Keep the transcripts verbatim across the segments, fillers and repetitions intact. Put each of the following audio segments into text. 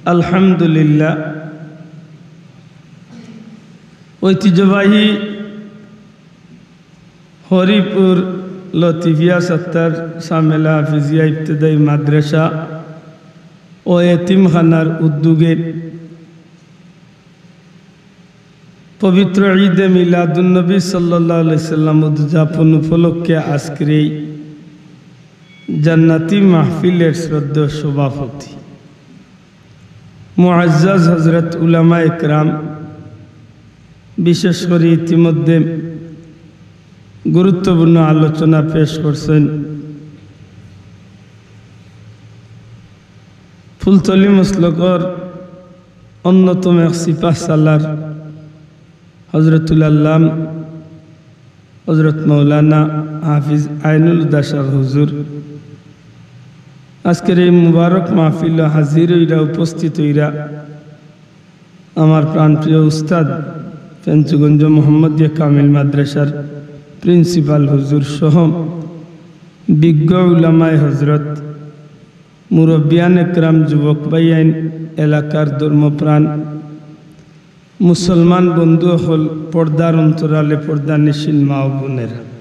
আলহামদুলিল্লাহ। ঐতিহ্যবাহী হরিপুর লতিফিয়া সত্তার শামেলা হাফিজিয়া ইবতেদায়ী মাদ্রাসা ও এতিমখানার উদ্যোগে পবিত্র ঈদে মিলাদুন্নবী সাল্লাল্লাহু আলাইহি সাল্লাম উদযাপন উপলক্ষে আজকের এই জান্নাতি মাহফিলের শ্রদ্ধেয় সভাপতি মুআজ্জাজ হযরত উলামা একরাম, বিশেষ করে ইতিমধ্যে গুরুত্বপূর্ণ আলোচনা পেশ করছেন ফুলতলি মসলকর অন্যতম এক সিপাহ সালার হযরতুল আল্লাম হযরত মাওলানা হাফিজ আইনুল হুদা সাহেব হুজুর, আজকের এই মুবারক মাহফিল হাজির অইরা, উপস্থিত অইরা, আমার প্রাণপ্রিয় উস্তাদ ফেঞ্চুগঞ্জ মোহাম্মদিয়া কামিল মাদ্রাসার প্রিন্সিপাল হুজুর সহ বিজ্ঞ উলামায়ে হযরত, মুরব্বিয়ান একরাম, যুবক ভাইয়াইন, এলাকার ধর্মপ্রাণ মুসলমান বন্ধু অকল, পর্দার অন্তরালে পর্দানিশীন মা ও বোনেরা,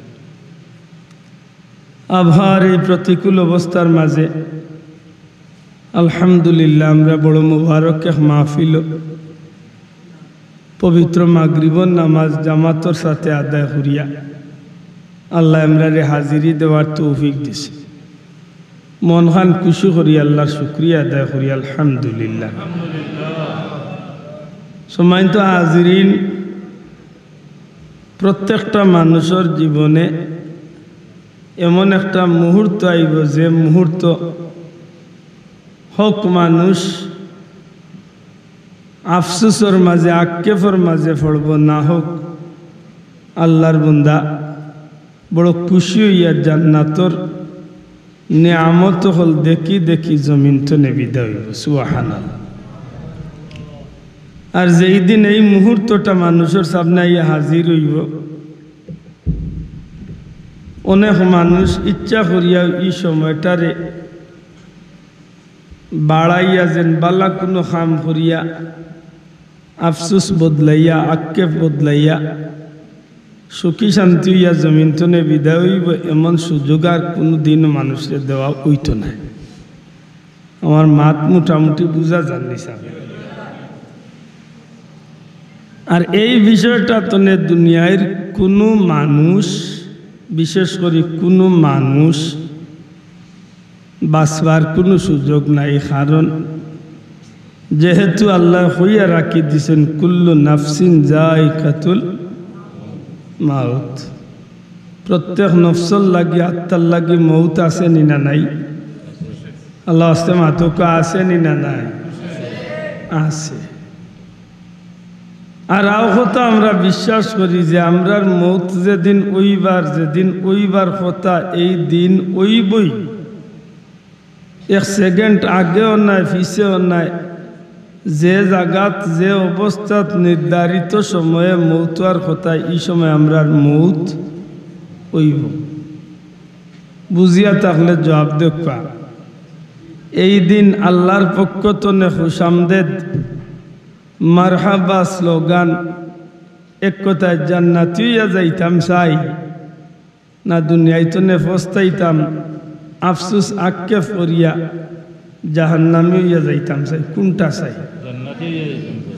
আবহাওয়ার এই প্রতিকূল অবস্থার মাঝে আলহামদুলিল্লাহ, আমরা বড় মুবারক এক মাহফিল, পবিত্র মাগরিবর নামাজ জামাতর সাথে আদায় করিয়া আল্লায় আমরারে হাজিরি দেওয়ার তৌফিক দিছে। মনখান খুশি করি আল্লার শুকরিয়া আদায় করি, আলহামদুলিল্লাহ। সম্মানিত হাজিরিন, প্রত্যেকটা মানুষর জীবনে এমন একটা মুহূর্ত আইবো, যে মুহূর্ত হক মানুষ আফসোসর মাঝে, আক্ষেপর মাঝে পড়বো, না হক আল্লার বন্দা বড় খুশি অইয়া জান্নাতর নিয়ামত অকল দেখি দেখি জমিন তনে বিদায় অইবো। সুবহানাল্লাহ। আর যেই দিন এই মুহূর্তটা মানুষর সামনে আইয়া হাজির অইবো, অনেক মানুষ ইচ্ছা করিয়া ই সময়টারে বাড়াইয়া যেন বালা কুনু কাম করিয়া আফসোস বদলাইয়া, আক্ষেপ বদলাইয়া, সুখী শান্তি অইয়া জমিন তনে বিদায় অইবো, এমন সুযোগ আর কুনু দিনও মানুষরে দেওয়া অইতো নায়। আমার মাত মোটামুটি বুঝা যার নি সাব? আর এই বিষয়টা তনে দুনিয়ার কুনু মানুষ, বিশেষ করি কুনু মানুষ বাঁচবার কুনু সুযোগ নাই, কারণ যেহেতু আল্লায় কইয়া রাখি দিছেন, "কুল্লু নাফসিন যায়িকাতুল মাউত", প্রত্যেক নফসর লাগি, আত্মার লাগি মউত আছে নি না নাই? আল্লাহ আস্তে মাতুক্কা, আছে নি না নাই? আছে। আর আও কথা আমরা বিশ্বাস করি যে আমরার মউত যেদিন অইবার, যেদিন অইবার কথা, এই দিন অইবই। এক সেকেন্ড আগেও নায়, পিছেও নায়। যে জাগাত, যে অবস্থাত নির্ধারিত সময়ে মউত অওয়ার কথা, ই সময় আমরার মউত অইবো। বুঝিয়া থাকলে জুয়াব দেউক্কা। এই দিন আল্লার পক্ষ তনে খুশামদেদ, মারহাবা স্লোগান, এক কথায় জান্নাতি অইয়া যাইতাম চাই, না দুনিয়াইত নে ফস্তাইতাম, আফসুস আক্ষেপ করিয়া জাহান্নামি অইয়া যাইতাম চাই, কুনটা চাই? জান্নাতি অইয়া যাইতাম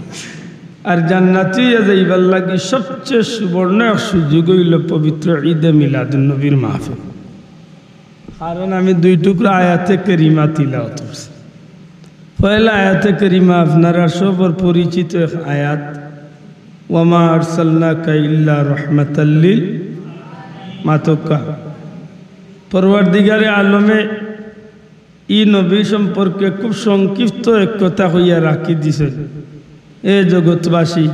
চাই। আর জান্নাতি অইয়া যাইবার লাগি সবচেয়ে সুবর্ণ এক সুযোগ অইলো পবিত্র ঈদে মিলাদুন্নবীর মাহফিল। কারণ আমি দুই টুকরা আয়াতে কারিমা তিলাওয়াত করছি। পয়লা আয়াতে কারিমা আপনারা সবর পরিচিত এক আয়াত, "ওয়া মা আরসালনাকা ইল্লা রাহমাতাল লিল", মাতুক্কা। পরওয়ারদিগারে আলমে ই নবী সম্পর্কে খুব সংক্ষিপ্ত এক কথা কইয়া রাখি দিছেন, "এ জগৎবাসী,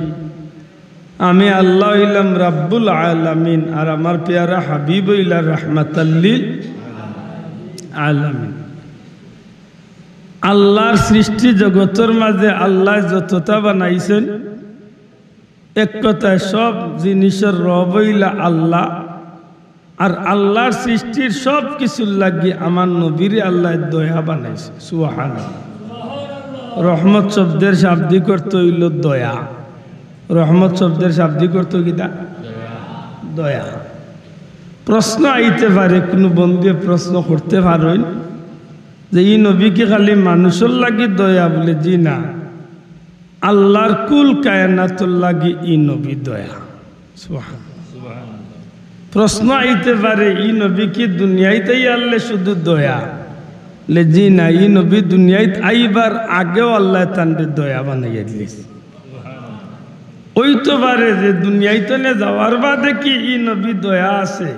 আমি আল্লাহ অইলাম রাব্বুল আলামিন, আর আমার পেয়ারা হাবিব অইলা রাহমাতাল লিল আলামিন।" আল্লার সৃষ্টি জগতর মাঝে আল্লায় যততা বানাইছেন, এক কথায় সব জিনিসর রব অইলা আল্লাহ। আর আল্লার সৃষ্টির সব কিছুর লাগি আমার নবীরে আল্লায় দয়া বানাইছে। সুবহানাল্লাহ। রহমত শব্দের শাব্দিক অর্থ অইলো দয়া। রহমত শব্দের শাব্দিক অর্থ কিতা? দয়া। প্রশ্ন আইতে পারে, কুনু বন্ধুয়ে প্রশ্ন করতে পারইন যে ই নবী কি খালি মানুষর লাগি দয়া? বুলে, জি না, আল্লার কুল কায়নাতর লাগি ই নবী দয়া। সুবহান। প্রশ্ন আইতে পারে, ই নবী কি দুনিয়াইত আইয়ারলে শুধু দয়া? বুলে, জি না, ই নবী দুনিয়াইত আইবার আগেও আল্লায় তানরে দয়া বানাইয়া দিলিছে। অইতো পারে যে দুনিয়াইত থনে যাওয়ার বাদে কি ই নবী দয়া আছে?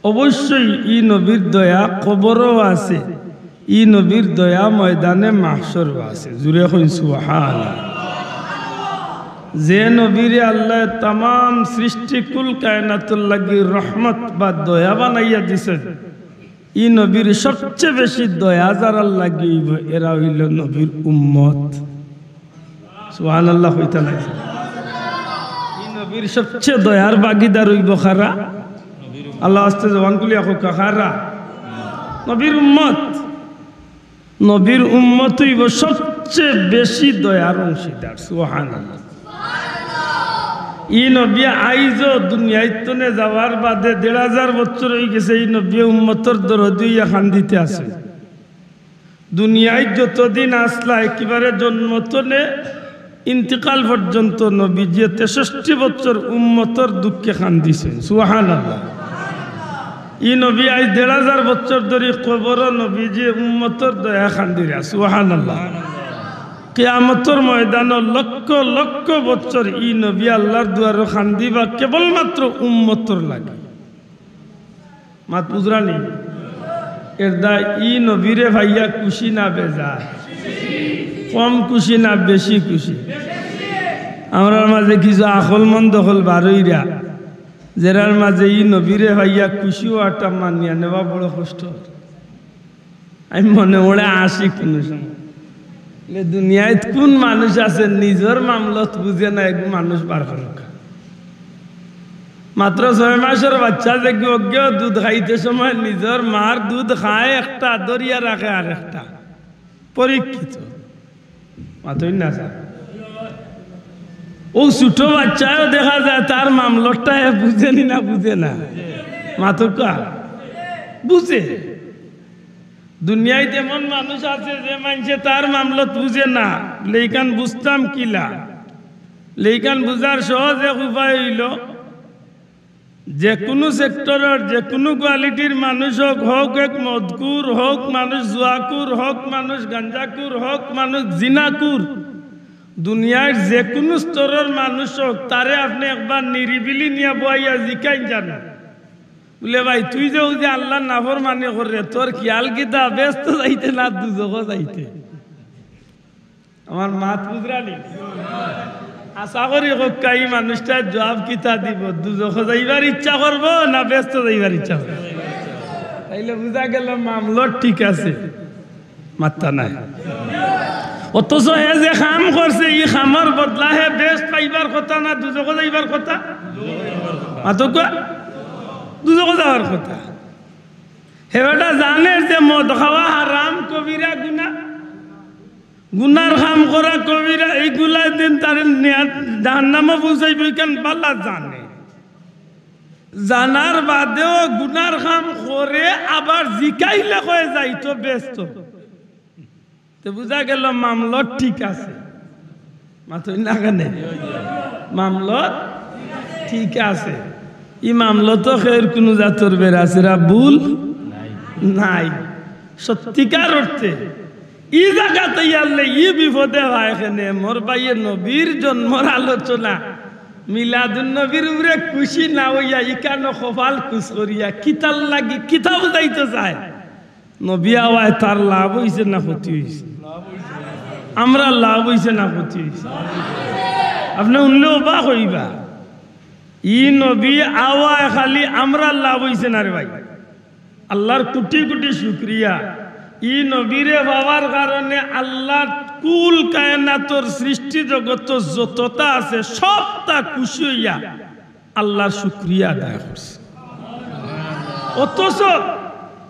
অবশ্যই ই নবীর দয়া কবরও আছে, ই নবীর দয়া ময়দানে মাহশরও আছে। জুরে কইন সুবহান। যে নবীরে আল্লায় তামাম সৃষ্টি কুল কায়নাতর লাগি রহমত বা দয়া বানাইয়া দিছইন, ই নবীর সবচে বেশি দয়া যারার লাগি অইবো, এরা অইলো নবীর উম্মত। সুবহানাল্লাহ কইতা নাই? ই নবীর সবচে দয়ার ভাগিদার অইবো কারা? আল্লার ওয়াস্তে জবান খুলিয়া কউক্কা, কারা? নবীর উম্মত। নবীর উম্মত অইবো সবচে বেশি দয়ার অংশীদার। সুবহানাল্লাহ। ই নবী আইজও দুনিয়াইত থনে যাওয়ার বাদে দেড় হাজার বছর অইগেছে, ই নবী উম্মতর দরদি অইয়া কান্দিতা আছে। দুনিয়াইত যতদিন আছলা, একেবারে জন্ম থনে ইন্তিকাল পর্যন্ত নবীজিয়ে তেষট্টি বছর উম্মতর দুঃখে কান্দিছইন। সুবহানাল্লাহ। ই নবী আইজ দেড় হাজার বছর ধরি কবরো নবীজিয়ে উম্মতর দয়ায় কান্দিরা। সুবহানাল্লাহ। কিয়ামতর ময়দানো লক্ষ লক্ষ বছর ই নবী আল্লার দুয়ারো কান্দিবা কেবলমাত্র উম্মতর লাগি। মাত বুঝরা নি? এরদায় ই নবীরে পাইয়া খুশি না বেজার? কম খুশি না বেশি খুশি? আমরার মাঝে কিছু আকলমন্দ অকল বারইরা, যেরার মাঝে ই নবীরে পাইয়া খুশি অওয়াটা মানিয়া নেওয়া বড় কষ্ট। আমি মনে মনে হাসি কুনু সময়। বলে, দুনিয়াইত কুন মানুষ আছে নিজর মামলত বুঝে না, এগু মানুষ বার করউক্কা। মাত্র ছয় মাসর বাইচ্চা যেগু অগেও দুধ খাইতে সময় নিজর মার দুধ খায় একটা, ধরিয়া রাখে আরেকটা। পরীক্ষিত। মাতইন না স্যার। অউ ছুটো বাইচ্চায়ও দেখা যায় তার মামলতটা হে বুঝে নি না বুঝে না? মাতউক্কা। বুঝে। দুনিয়াইত এমন মানুষ আছে যে মানষে তার মামলত বুঝে না, লেইকান বুঝতাম কিলা? লেইকান বুঝার সহজ এক উপায় অইলো, যেকুনু সেক্টরর, যেকুনু কোয়ালিটির মানুষ অউক, হউক এক মদখুর, হউক মানুষ জুয়াখুর, হউক মানুষ গাঞ্জাখুর, হউক মানুষ জিনাখুর, দুনিয়ার যেকুনু স্তরর মানুষ অউক, তারে আপনে একবার নিরিবিলি নিয়া বওয়াইয়া জিকাইন জানো, বুলে, "ভাই, তুই যে অউ যে আল্লার নাফরমানি কররে, তোর খিয়াল কিতা, বেহেস্তো যাইতে না দুজখো যাইতে?" আমার মাত বুঝরা নি? আশা করি কউক্কা ই মানুষটায় জুয়াব কিতা দিবো, দুজখো যাইবার ইচ্ছা করবো না বেহেস্তো যাইবার ইচ্ছা করবো? তাইলে বুঝা গেলো মামলত ঠিক আছে। মাত্তা নাই। অথচ হে যে কাম করছে, ই কামর বদলা হে বেহেস্ত পাইবার কথা না দুজখো যাইবার কথা? মাতউক্কা। দুজখো যাওয়ার কথা। হে বেটা জানের যে মদ খাওয়া হারাম, কবিরা গুনা, গুনার কাম করা কবিরা, ইগুলায় দিন তারে নিয়া জাহান্নামো পৌঁছাইবো, ইখান বালা জানে। জানার বাদেও গুনার কাম করে, আবার জিকাইলে কয় যাইতো বেহেস্তো। তে বুঝা গেলো মামলত ঠিক আছে। মাতইন না কেনে? মামলত ঠিক আছে। ই মামলতো কেউর কুনু জাতর বেড়াছেড়া ভুল নাই। সত্যিকার অর্থে ই জাগাত ইয়ারলে ই বিপদে অয় কেনে? মোর ভাইয়ে নবীর জন্মর আলোচনা, মিলাদুন নবীর উপরে খুশি না অইয়া ইখানো কপাল কুচ করিয়া কিতার লাগি কিতা বুঝাইতো চায়? নবী আওয়ায় তার লাভ অইছে না ক্ষতি অইছে? আমরার লাভ অইছে না ক্ষতি অইছে? আপনে হুনলে অবাক অইবা। ই নবী আওয়ায় খালি আমরার লাভ অইছে না রে ভাই, আল্লার কুটি কুটি শুকরিয়া। ই নবীরে পাওয়ার কারণে আল্লার কুল কায়নাতর সৃষ্টি জগতো যততা আছে সবতা খুশি অইয়া আল্লার শুকরিয়া আদায় করছে। অথচ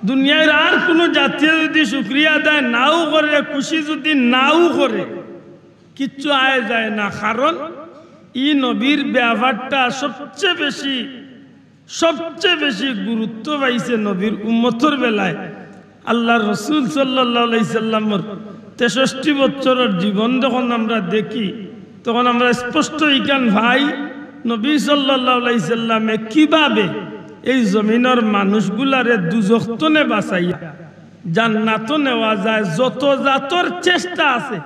দুনিয়ার আর কুনু জাতিয়ে যুদি শুকরিয়া আদায় নাও করে, খুশি যুদি নাও করে, কিচ্ছু আয় যায় না। কারণ ই নবীর ব্যাপারটা সবচে বেশি, সবচে বেশি গুরুত্ব পাইছে নবীর উম্মতর বেলায়। আল্লার রসুল সাল্লাল্লাহু আলাইহি সাল্লামর তেষট্টি বছরর জীবন যখন আমরা দেখি, তখন আমরা স্পষ্ট ইখান পাই, নবী সাল্লাল্লাহু আলাইহি সাল্লামে কিভাবে এই জমিনর মানুষগুলারে দুজখ তনে বাঁচাইয়া জান্নাতো নেওয়া যায়। যত জাতর চেষ্টা আছে,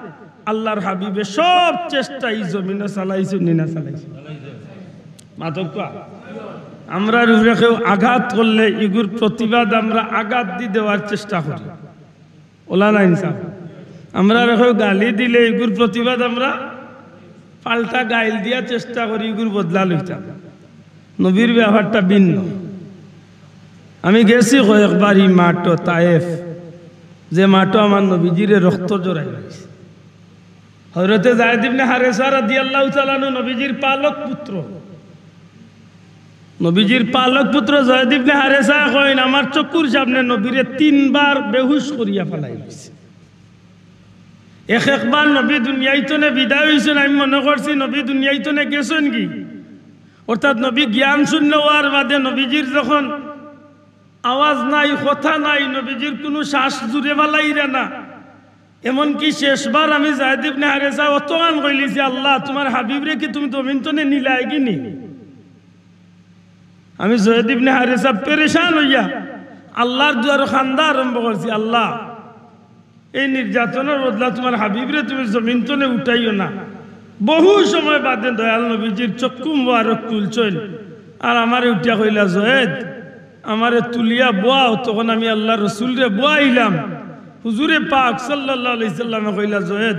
আল্লার হাবিবে সব চেষ্টা ই জমিনো চালাইছইন নি না চালাইছইন? মাতউক্কা। আমরার উপরে কেউ আঘাত করলে ইগুর প্রতিবাদ আমরা আঘাত দি দেওয়ার চেষ্টা করি, অলা না ইনসাফ? আমরারে কেউ গালি দিলে ইগুর প্রতিবাদ আমরা পাল্টা গাইল দিয়া চেষ্টা করি ইগুর বদলা লইতাম। নবীর ব্যাপারটা ভিন্ন। আমি গেছি কয়েকবার ই মাঠো, তায়েফ, যে মাঠো আমার নবীজিরে রক্ত জড়াই হইছে। হযরতে যায়েদ ইবনে হারেসা রাদিয়াল্লাহু তাআলা আনহু নবীজির পালক পুত্র। নবীজির পালক পুত্র যায়েদ ইবনে হারেসা কইন, আমার চক্ষুর সামনে নবীরে তিনবার বেহুশ করিয়া ফালাই দিছে। এক একবার নবী দুনিয়াইতনে বিদায় হইছইন, আমি মনে করছি নবী দুনিয়াইতনে গেছইন গি, অর্থাৎ নবী জ্ঞান শূন্য হওয়ার বাদে নবীজির যখন আওয়াজ নাই, কথা নাই, নবীজির কুনু শ্বাস জুরে ফালাইরা না। এমনকি শেষবার আমি যায়েদ ইবনে হারেসা অতখান কইলিছি, "আল্লাহ, তুমার হাবিবরে কি তুমি জমিন তনে নিলায় গি নি?" আমি যায়েদ ইবনে হারেসা পেরেশান হইয়া আল্লার দুয়ারো কান্দা আরম্ভ করছি, "আল্লাহ, এই নির্যাতনর বদলা তুমার হাবিবরে তুমি জমিন তনে উঠাইও না।" বহু সময় বাদে দয়াল নবীজির চক্ষু মুবারক খুলছইন, আর আমারে উঠিয়া কইলা, "যায়েদ, আমারে তুলিয়া বওয়াও।" তখন আমি আল্লার রসুলরে বওয়াইলাম। হুজুরে পাক সাল্লাল্লাহু আলাইহি সাল্লামে কইলা, "যায়েদ,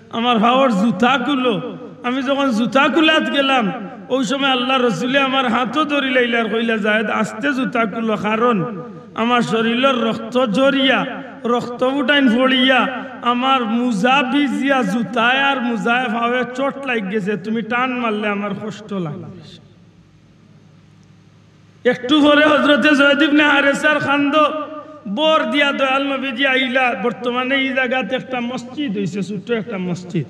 আমার পাওর জুতা খুলো।" আমি যখন জুতা খুলাত গেলাম, অউ সময় আল্লার রসুলে আমার হাতো ধরিলাইলা আর কইলা, "যায়েদ, আস্তে জুতা খুলো, কারণ আমার শরীলর রক্ত ঝরিয়া, রক্ত ফুটাইন ফড়িয়া, আমার মুজা ভিজিয়া জুতায় আর মুজায় পাওয়ে চোট লাগি গেছে, তুমি টান মারলে আমার কষ্ট লাগবে।" একটু পরে হযরতে যায়েদ ইবনে হারেসার কান্দো ভর দিয়া দয়াল নবীজি আইলা। বর্তমানে ই জাগাত একটা মসজিদ হইছে, ছোট্ট একটা মসজিদ,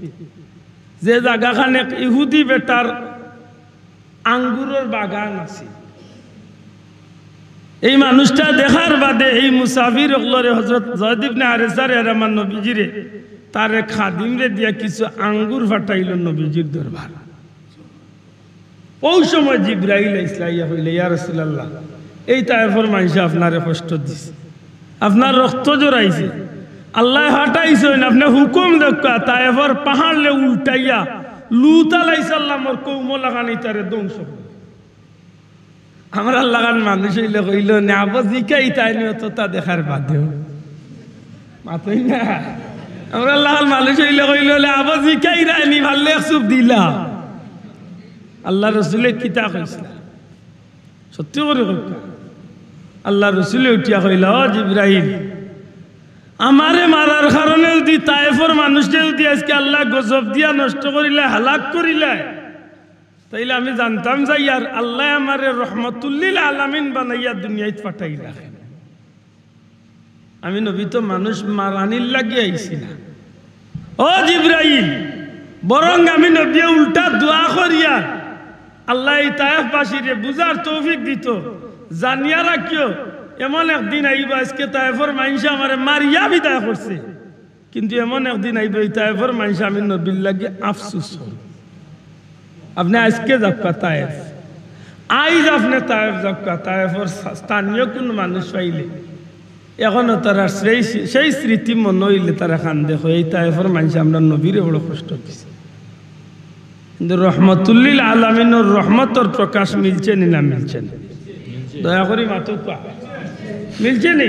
যে জাগাখান এক ইহুদি বেটার আঙ্গুরর বাগান আছে। এই মানুষটা দেখার বাদে এই মুসাফির অকলরে, হযরত যায়েদ ইবনে হারেসারে আর আমার নবীজিরে, তার এক খাদিমরে দিয়া কিছু আঙ্গুর পাঠাইল নবীজির দরবার। অউ সময় জিব্রাইল আইছলা, আইয়া কইলা, "ইয়া রাসূলুল্লাহ, এই তায়েফর মানষে আপনারে কষ্ট দিছে, আপনার রক্ত জড়াইছে, আল্লায় পাঠাইছইন, আপনে হুকুম দেউক্কা, তায়েফর পাহাড়রে উল্টাইয়া লূত আলাইহিস সালামর কওমর লাখান ইতারে ধ্বংস করো।" আমরার লাখান মানুষ অইলে কইলো নে, "আবো জিকাইতায়নি অততা দেখার বাদেও।" মাতইন না। আমরার লাখান মানুষ অইলে কইলো নে, "আবো জিকাইরায়নি, পারলে এক চুপ দিলা।" আল্লার রসুলে কিতা কইছলা? সত্যি করি কউক্কা। আল্লার রসুলে উঠিয়া কইলা, "ও জিব্রাইল, আমারে মারার কারণে যুদি তায়েফর মানুষরে যুদি আইজকে আল্লায় গজব দিয়া নষ্ট করিলায়, হালাক করিলায়, তাইলে আমি জানতাম যাইয়ার আল্লায় আমারে রহমতুল্লিল আলামিন বানাইয়া দুনিয়াইত পাঠাইলা। আমি নবী তো মানুষ মারানির লাগি আইছি না। ও জিব্রাইল, বরং আমি নবীয়ে উল্টা দোয়া করিয়ার আল্লায় এই তায়েফবাসীরে বুঝার তৌফিক দিতো। জানিয়া রাখিও, এমন একদিন আইবো, আইজকে তায়েফর মানষে আমারে মারিয়া বিদায় করছে।" কিন্তু এমন একদিন আইবো, এই তায়েফর মানষে আমি নবীর লাগি আফসোস করবো। আপনে আইজকে যাউক্কা তায়েফ, আইজ আপনে তায়েফ যাউক্কা, তায়েফর স্থানীয় কুনু মানুষ পাইলে এখনো তারার সেই, সেই স্মৃতি মনো অইলে তারা কান্দে, কয়, "এই তায়েফর মানষে আমরার নবীরে বড় কষ্ট দিছে।" কিন্তু রহমতুল্লিল আলামিনর রহমতর প্রকাশ মিলছে নি না মিলছে নি? দয়া করি মাতউক্কা, মিলছে নি?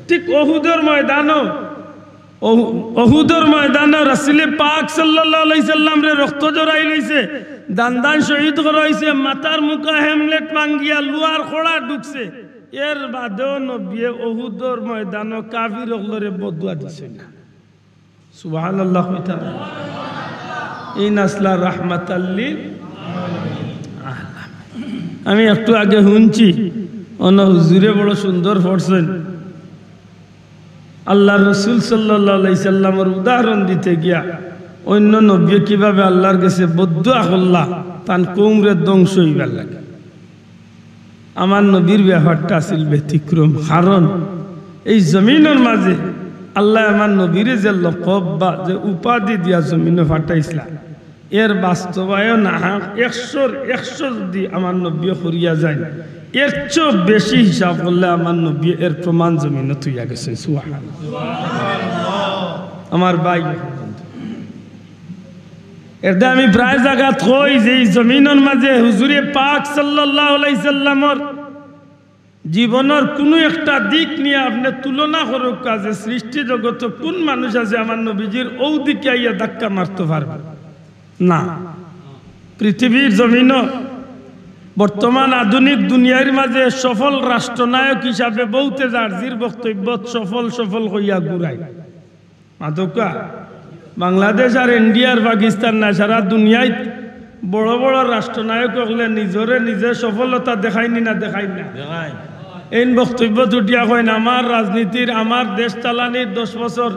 ঠিক উহুদর ময়দানো, উহু-, উহুদর ময়দানো রাসুলে পাক সাল্লাল্লাহু আলাইহি সাল্লামরে রক্ত জড়াই লইছে, দান দান শহীদ করা অইছে, মাথার মুখা হেমলেট ভাঙ্গিয়া লুয়ার খড়া ঢুকছে। এর বাদেও নবীয়ে উহুদর ময়দানো কাফির অকলরে বদদোয়া দিছে না। সুবহানাল্লাহ কইতা। ইন আসলা রাহমাতাল্লিল আলামিন। আমি একটু আগে হুনছি, অনো হুজুরে বড় সুন্দর পড়ছইন। আল্লাহর রসুল সাল্লাল্লাহু আলাইহি সাল্লামর উদাহরণ দিতে গিয়া অন্য নবীয়ে কিভাবে আল্লাহর গেছে বদদোয়া করলা তান কওমরে ধ্বংস অইবার লাগি। আমার নবীর ব্যাপারটা আছিল ব্যতিক্রম, কারণ এই জমিনর মাঝে আল্লায় আমার নবীরে যে লকব বা যে উপাধি দিয়া জমিনো পাঠাইছলা, এর বাস্তবায়ন আহা একশোর একশো যদি আমার নবীয়ে করিয়া যাইন, এর চেয়েও বেশি হিসাব করলে আমার নবীয়ে এর প্রমাণ জমিনো থইয়া গেছইন। সুবহানাল্লাহ। আমার ভাই, এরদে আমি প্রায় জাগাত কই যে এই জমিনর মাঝে হুজুরে পাক সাল্লাল্লাহু আলাইহি সাল্লামর জীবনর কুনু একটা দিক নিয়া আপনে তুলনা করউক্কা যে সৃষ্টি জগতো কুন মানুষ আছে আমার নবীজির অউ দিকে আইয়া ধাক্কা মারতো পারবো? না। পৃথিবীর জমিনো বর্তমান আধুনিক দুনিয়ার মাঝে সফল রাষ্ট্রনায়ক হিসাবে বউতে যার জির বক্তব্যত সফল সফল কইয়া ঘুরায়। মাতউক্কা, বাংলাদেশ আর ইন্ডিয়া আর পাকিস্তান না, সারা দুনিয়াত বড় বড় রাষ্ট্রনায়ক অকলে নিজরে নিজে সফলতা দেখাইন নি না দেখাইন না? দেখাইন। এইন বক্তব্যত উঠিয়া কইন, আমার রাজনীতির, আমার দেশ চালানির দশ বছর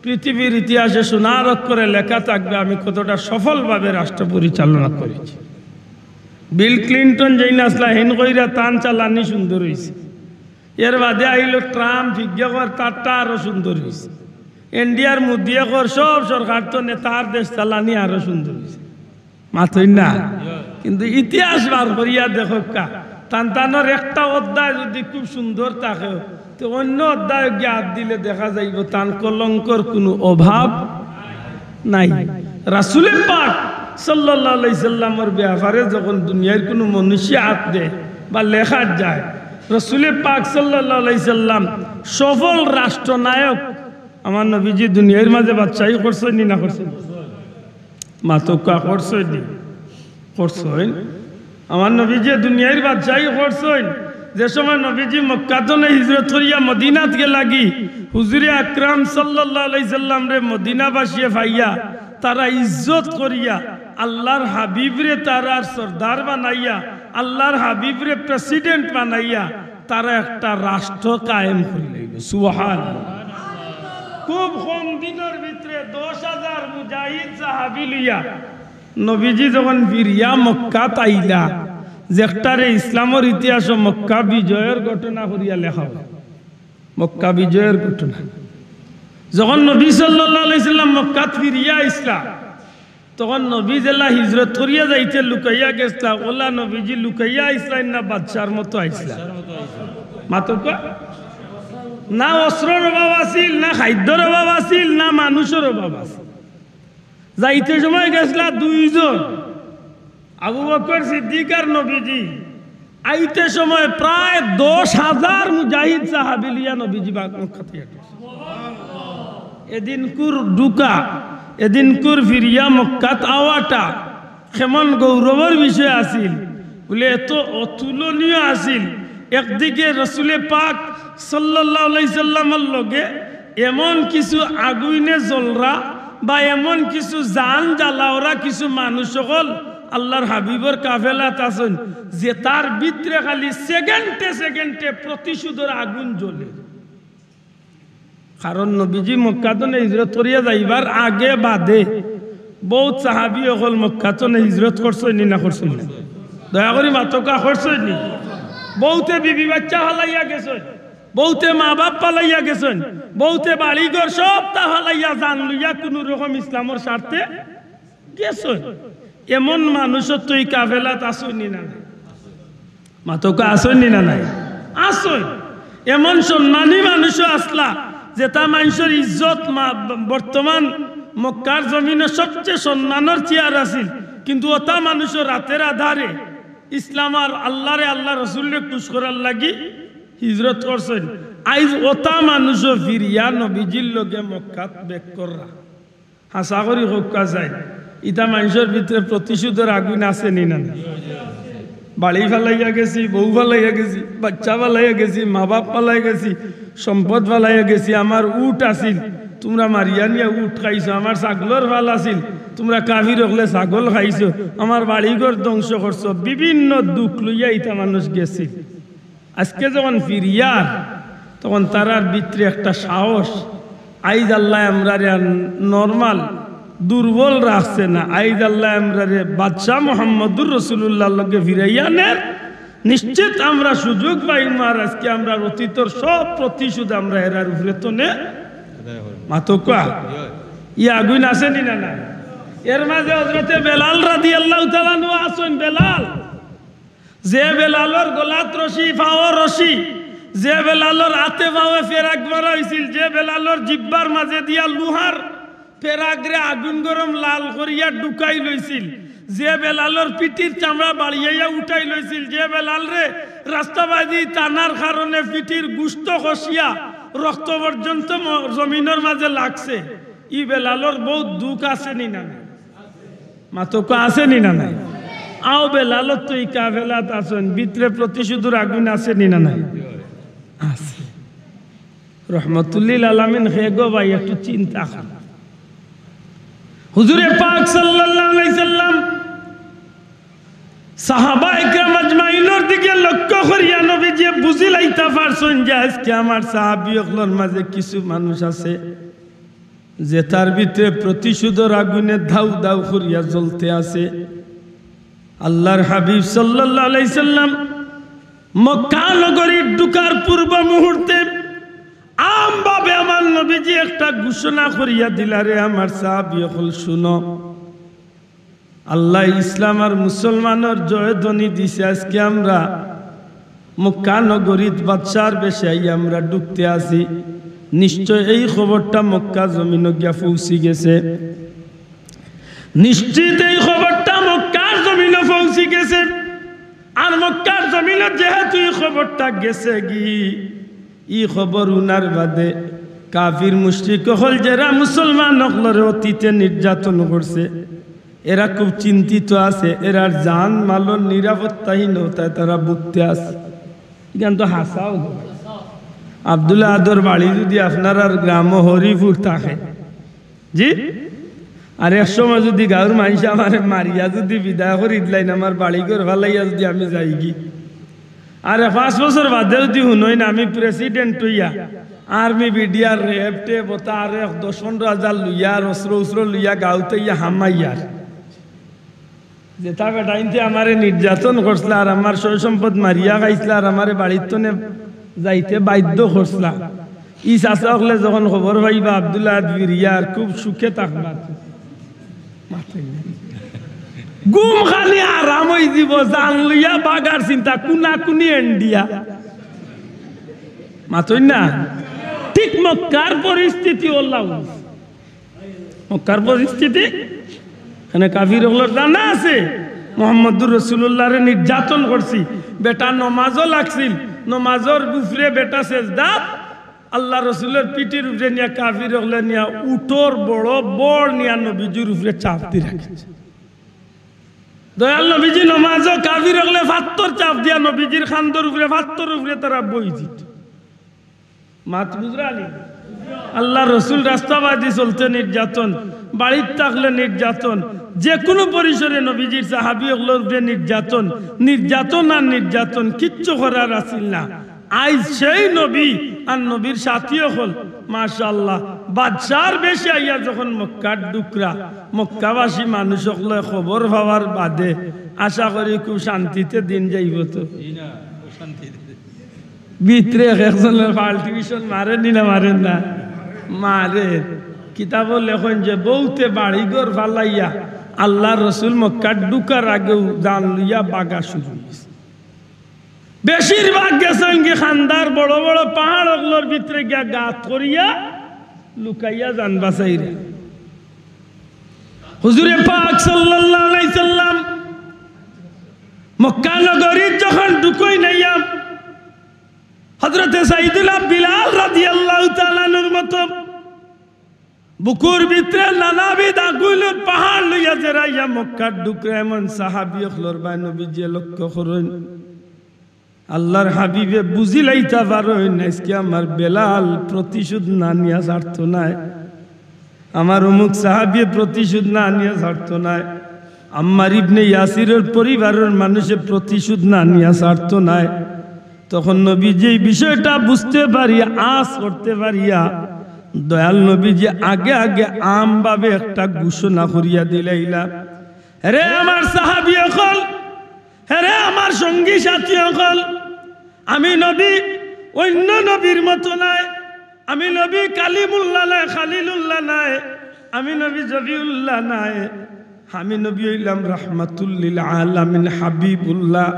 পৃথিবীর ইতিহাসে সোনার অক্ষরে লেখা থাকবে আমি কতটা সফলভাবে রাষ্ট্র পরিচালনা করেছি। বিল ক্লিন্টন যেইন আছলা, হেইন কইরা তান চালানি সুন্দর অইছে। এর বাদে আইলো ট্রাম্প, হিগে কর তারটা আরো সুন্দর অইছে। ইন্ডিয়ার মোদিয়ে কর সব সরকার তো নেতার দেশ চালানি আরো সুন্দর অইছে। মাতইন না? কিন্তু ইতিহাস বার করিয়া দেখউক্কা, তান তানর একটা অধ্যায় যদি খুব সুন্দর থাকে, তো অন্য অধ্যায় গিয়া আত দিলে দেখা যাইবো তান কলঙ্কর কুনু অভাব নাই। রাসুলে পাক সাল্লাল্লাহু আলাইহি সাল্লামর ব্যাপারে যখন দুনিয়ার কুনু মানুষে আত দেয় বা লেখাত যায়, রাসুলে পাক সাল্লাল্লাহু আলাইহি সাল্লাম সফল রাষ্ট্রনায়ক। আমার নবীজি দুনিয়ার মাঝে বাদশাহী করছইন নি না করছইন? মাতউক্কা, করছইন নি? করছইন। আমার নবীজি দুনিয়ার বাদশাহী করছইন। যে সময় নবীজি মক্কা তনে হিজরত করিয়া মদিনাত গেলাগি, হুজুরে আকরাম সাল্লাল্লাহু আলাইহি সাল্লামরে মদিনাবাসীয়ে পাইয়া, তারা ইজ্জত করিয়া, আল্লাহর হাবিবরে তারার সর্দার বানাইয়া, আল্লাহর হাবিবরে প্রেসিডেন্ট বানাইয়া, তারা একটা রাষ্ট্র কায়েম করি লইল। সুবহানাল্লাহ। খুব কম দিনর ভিতরে দশ হাজার মুজাহিদ সাহাবী লইয়া নবীজি যখন ফিরিয়া মক্কাত আইলা, যেটারে ইসলামর ইতিহাসো মক্কা বিজয়র ঘটনা করিয়া লেখা অয়, মক্কা বিজয়র ঘটনা। যখন নবী সাল্লাল্লাহু আলাইহি সাল্লাম মক্কাত ফিরিয়া আইছলা, তখন নবী যেলা হিজরত করিয়া যাইতে লুকাইয়া গেছলা, অলা নবীজি লুকাইয়া আইছলা না বাদশার মতো আইছলা? মাতউক্কা, না অস্ত্রর অভাব আছিল, না খাদ্যর অভাব আছিল, না মানুষর অভাব আছিল। যাইতে সময় গেছলা দুইজন, আবু বকর সিদ্দিক আর নবীজি। আইতে সময় প্রায় দশ হাজার মুজাহিদ সাহাবী লইয়া নবীজি বাগ মক্কাত আইয়া গেছে। এদিনকুর ঢুকা, এদিনকুর ফিরিয়া মক্কাত আওয়াটা কেমন গৌরবর বিষয় আছিল, বুলে এত অতুলনীয় আছিল। একদিকে রসুলে পাক সাল্লাল্লাহু আলাইহি সাল্লামর লগে এমন কিছু আগুইনে জ্বলরা বা এমন কিছু জান জ্বালাওরা কিছু মানুষ অকল আল্লাহর হাবিবর কাফেলাত আছইন, যেটার ভিতরে খালি সেকেন্ডে সেকেন্ডে প্রতিশোধর আগুন জ্বলে। কারণ নবীজি মক্কা তনে হিজরত করিয়া যাইবার আগে বাদে বউত সাহাবী অকল মক্কা তনে হিজরত করছইন নি না করছইন না? দয়া করি মাতউক্কা, করছইন নি? বউতে বিবি বাচ্চা ফালাইয়া গেছইন, বউতে মা বাপ ফালাইয়া গেছইন, বউতে বাড়ি ঘর সবতা ফালাইয়া জান লইয়া কুনু রকম ইসলামর স্বার্থে গেছইন। এমন মানুষও তো ই কাফেলাত আছইন নি না? মাতউক্কা, আছইন নি না নাই? আছইন। এমন সম্মানী মানুষও আছলা, যেটা মানষর ইজ্জত মা-, বর্তমান মক্কার জমিনো সবচেয়ে সম্মানর চেয়ার আছিল, কিন্তু ওটা মানুষও রাতের আধারে ইসলাম আর আল্লাহরে, আল্লাহ রসুলরে খুশ করার লাগি হিজরত করছইন। আইজ ওটা মানুষও ফিরিয়া নবীজির লগে মক্কাত back কররা। হাছা করি কউক্কা চাই, ইতা মানষর ভিতরে প্রতিশোধর আগুন আছে নি না নাই? বাড়ি ফালাইয়া গেছি, বউ ফালাইয়া গেছি, বাচ্চা ফালাইয়া গেছি, মা বাপ ফালাইয়া গেছি, সম্পদ ফালাইয়া গেছি, আমার উট আছিল, তুমরা মারিয়া নিয়া উট খাইছো, আমার ছাগলর ফাল আছিল, তুমরা কাফির অকলে ছাগল খাইছো, আমার বাড়িঘর ধ্বংস করছো, বিভিন্ন দুখ লইয়া ইতা মানুষ গেছিল। আজকে যখন ফিরিয়ার, তখন তারার ভিতরে একটা সাহস, আইজ আল্লায় আমরারে আর নরমাল দুর্বল রাখছে না, আইজ আল্লায় আমরারে বাদশাহ মুহাম্মদুর রাসূলুল্লাহর লগে ফিরাইয়া নের, নিশ্চিত আমরা সুযোগ পাইমু। আর আজকে আমরার অতীতর সব প্রতিশোধ আমরা এরার উপরে তনে মাতউক্কা। ই আগুইন আছে নি না নাই? এর মাঝে হযরতে বেলাল রাদিয়াল্লাহু তাআলা আনহু আছইন। বেলাল, যে বেলালর গলাত রশি, পাও রশি, যে বেলালর আতে পাওয়ে পেরাগ মারা অইছিল, যে বেলালর জিব্বার মাঝে দিয়া লুহার পেরাগরে আগুন গরম লাল করিয়া ঢুকাই লইছিল, যে বেলালর পিঠির চামড়া বাড়িয়াইয়া উঠাই লইছিল, যে বেলালরে রাস্তাবাদি টানার কারণে পিঠির গুস্ত খসিয়া রক্ত পর্যন্ত ম-, জমিনর মাঝে লাগছে, ই বেলালর বউত দুখ আছে নি না নাই? মাতউক্কা আছে নি না নাই? আও বেলালর তো ই কাফেলাত আছইন, ভিতরে প্রতিশোধর আগুন আছে নি না নাই? আছে। রহমতুল্লিল আলামিন হে গো ভাই, একটু চিন্তা কর। হুজুরে পাক সাল্লাল্লাহু আলাইহি সাল্লাম সাহাবা একরাম আজমাইনর দিকে লক্ষ্য করিয়া নবীজিয়ে বুঝিলাইতা পারছইন যে আজকে আমার সাহাবী অকলর মাঝে কিছু মানুষ আছে যেটার ভিতরে প্রতিশোধর আগুনে দাউ দাউ করিয়া জ্বলতে আছে। আল্লাহর হাবিব সাল্লাল্লাহু আলাইহি সাল্লাম মক্কা নগরীর ঢুকার পূর্ব মুহূর্তে আমভাবে আমার নবীজি একটা ঘোষণা করিয়া দিলা, "রে আমার সাহাবী অকল, শুনো, আল্লায় ইসলাম আর মুসলমানর জয়ধ্বনি দিছে। আজকে আমরা মক্কা নগরীত বাদশার বেশে আইয়া আমরা ঢুকতে আছি। নিশ্চয় এই খবরটা মক্কা জমিনো গিয়া পৌঁছি গেছে, নিশ্চিত এই খবরটা মক্কার জমিনো পৌঁছি গেছে। আর মক্কার জমিনো যেহেতু এই খবরটা গেছেগি, ই খবর হুনার বাদে কাফির মুশরিক অকল যেরা মুসলমান অকলরে অতীতে নির্যাতন করছে, এরা খুব চিন্তিত আছে, এরার জান মালর নিরাপত্তাহীনতায় তারা ভুগতে আছে।" ইখান তো হাছাউ। আব্দুল আহাদর বাড়ি যুদি আপনারার গ্রামো হরিপুর থাকে, জি, আর এক সময় যুদি গাউর মানষে আমারে মারিয়া যুদি বিদায় করি দিলাইন, আমার বাড়িঘর ফালাইয়া যুদি আমি যাইগি, আর পাঁচ বছর বাদে যুদি হুনইন আমি প্রেসিডেন্ট অইয়া, আর্মি, বিডিআর, র‍্যাব, ট্যাব, অতা আর এক দশ পনরো হাজার লইয়া, আর অস্ত্র উস্ত্র লইয়া গাউত আইয়া হামাইয়ার, যেটা বেটাইন্তে আমারে নির্যাতন করছলা, আর আমার সয় সম্পদ মারিয়া খাইছলা, আর আমারে বাড়ির তনে যাইতে বাধ্য করছলা, ই চাচা অকলে যখন খবর পাইবা আব্দুল আহাদ ফিরিয়া আর খুব সুখে থাকবা। ঘুম খালি আরাম অইযিবো, জান লইয়া বাগার চিন্তা, কুনাকুনি ইন্ডিয়া। মাতইন না? ঠিক মক্কার পরিস্থিতি অলা। মক্কার পরিস্থিতি, এখানে কাফির অকলর জানা আছে, মোহাম্মদুর রাসূলুল্লাহরে নির্যাতন করছি, বেটা নমাজও লাগছিল, নমাজর উপরে বেটা সেজদাত, আল্লাহ রসুলর পিঠির উপরে নিয়া কাফির অকলে নিয়া উটর বড় বড় নিয়া নবীজির উপরে চাপ দি রাখছে। দয়াল নবীজি নমাজও কাফির অকলে ফাত্তর চাপ দিয়া নবীজির কান্দর উপরে, ফাত্তর উপরে তারা বইজিত। মাত বুঝরা নি? আল্লাহ রসুল রাস্তাবাদি চলতে নির্যাতন, বাড়িত থাকলে নির্যাতন, যে কোনো পরিসরে নবীজির সাহাবী অকলর উপরে নির্যাতন, নির্যাতন আর নির্যাতন, কিচ্ছু করার আছিল না। আইজ সেই নবী আর নবীর সাথী অকল, মাশাআল্লাহ, বাদশার বেশে আইয়া যখন মক্কার ঢুকরা, মক্কাবাসী মানুষ অকলে খবর পাওয়ার বাদে আশা করি খুব শান্তিতে দিন যাইবো তো। ভিতরে এক একজনের পাল্টিভেশন মারের নি না মারের না? মারের। কিতাবো লেখইন যে বউতে বাড়িঘর ফালাইয়া আল্লাহ রসুল মক্কার ঢুকার আগেউ জান লইয়া বাগা শুরু অইছে। বেশিরভাগ গেছইন গি কান্দার বড় বড় পাহাড় অকলর ভিতরে গিয়া গাত করিয়া লুকাইয়া জান বাঁচাইরা। হুজুরে পাক সাল্লাল্লাহু আলাইহি সাল্লাম মক্কা নগরীত যখন ঢুকইন আইয়া, হযরতে সাইয়েদুনা বিলাল রাদিয়াল্লাহু তাআলা আনহুর মতো বুকুর ভিতরে নানাবিধ আগুইনর পাহাড় লইয়া যেরা আইয়া মক্কার ঢুকরা, এমন সাহাবী অকলর বায় নবীজিয়ে লক্ষ্য করইন। আল্লাহর হাবিবে বুঝিলাইতা পারইন, আইজকে আমার বেলাল প্রতিশোধ না নিয়া ছাড়তো নায়, আমার অমুক সাহাবিয়ে প্রতিশোধ না নিয়া ছাড়তো নায়, আম্মার ইবনে ইয়াসিরর পরিবারর মানুষে প্রতিশোধ না নিয়া ছাড়তো নায়। তখন নবীজি এই বিষয়টা বুঝতে পারিয়া, আঁচ করতে পারিয়া, দয়াল নবীজি আগে আগে আমভাবে একটা ঘোষণা করিয়া দিলাইলা, "হেরে আমার সাহাবী অকল, হেরে আমার সঙ্গী সাথী অকল, আমি নবী অন্য নবীর মতো নায়, আমি নবী কালিমুল্লাহ নায়, খালিলুল্লাহ নায়, আমি নবী জবিউল্লাহ নায়, আমি নবী অইলাম রাহমাতুল লিল আলামিন হাবিবুল্লাহ।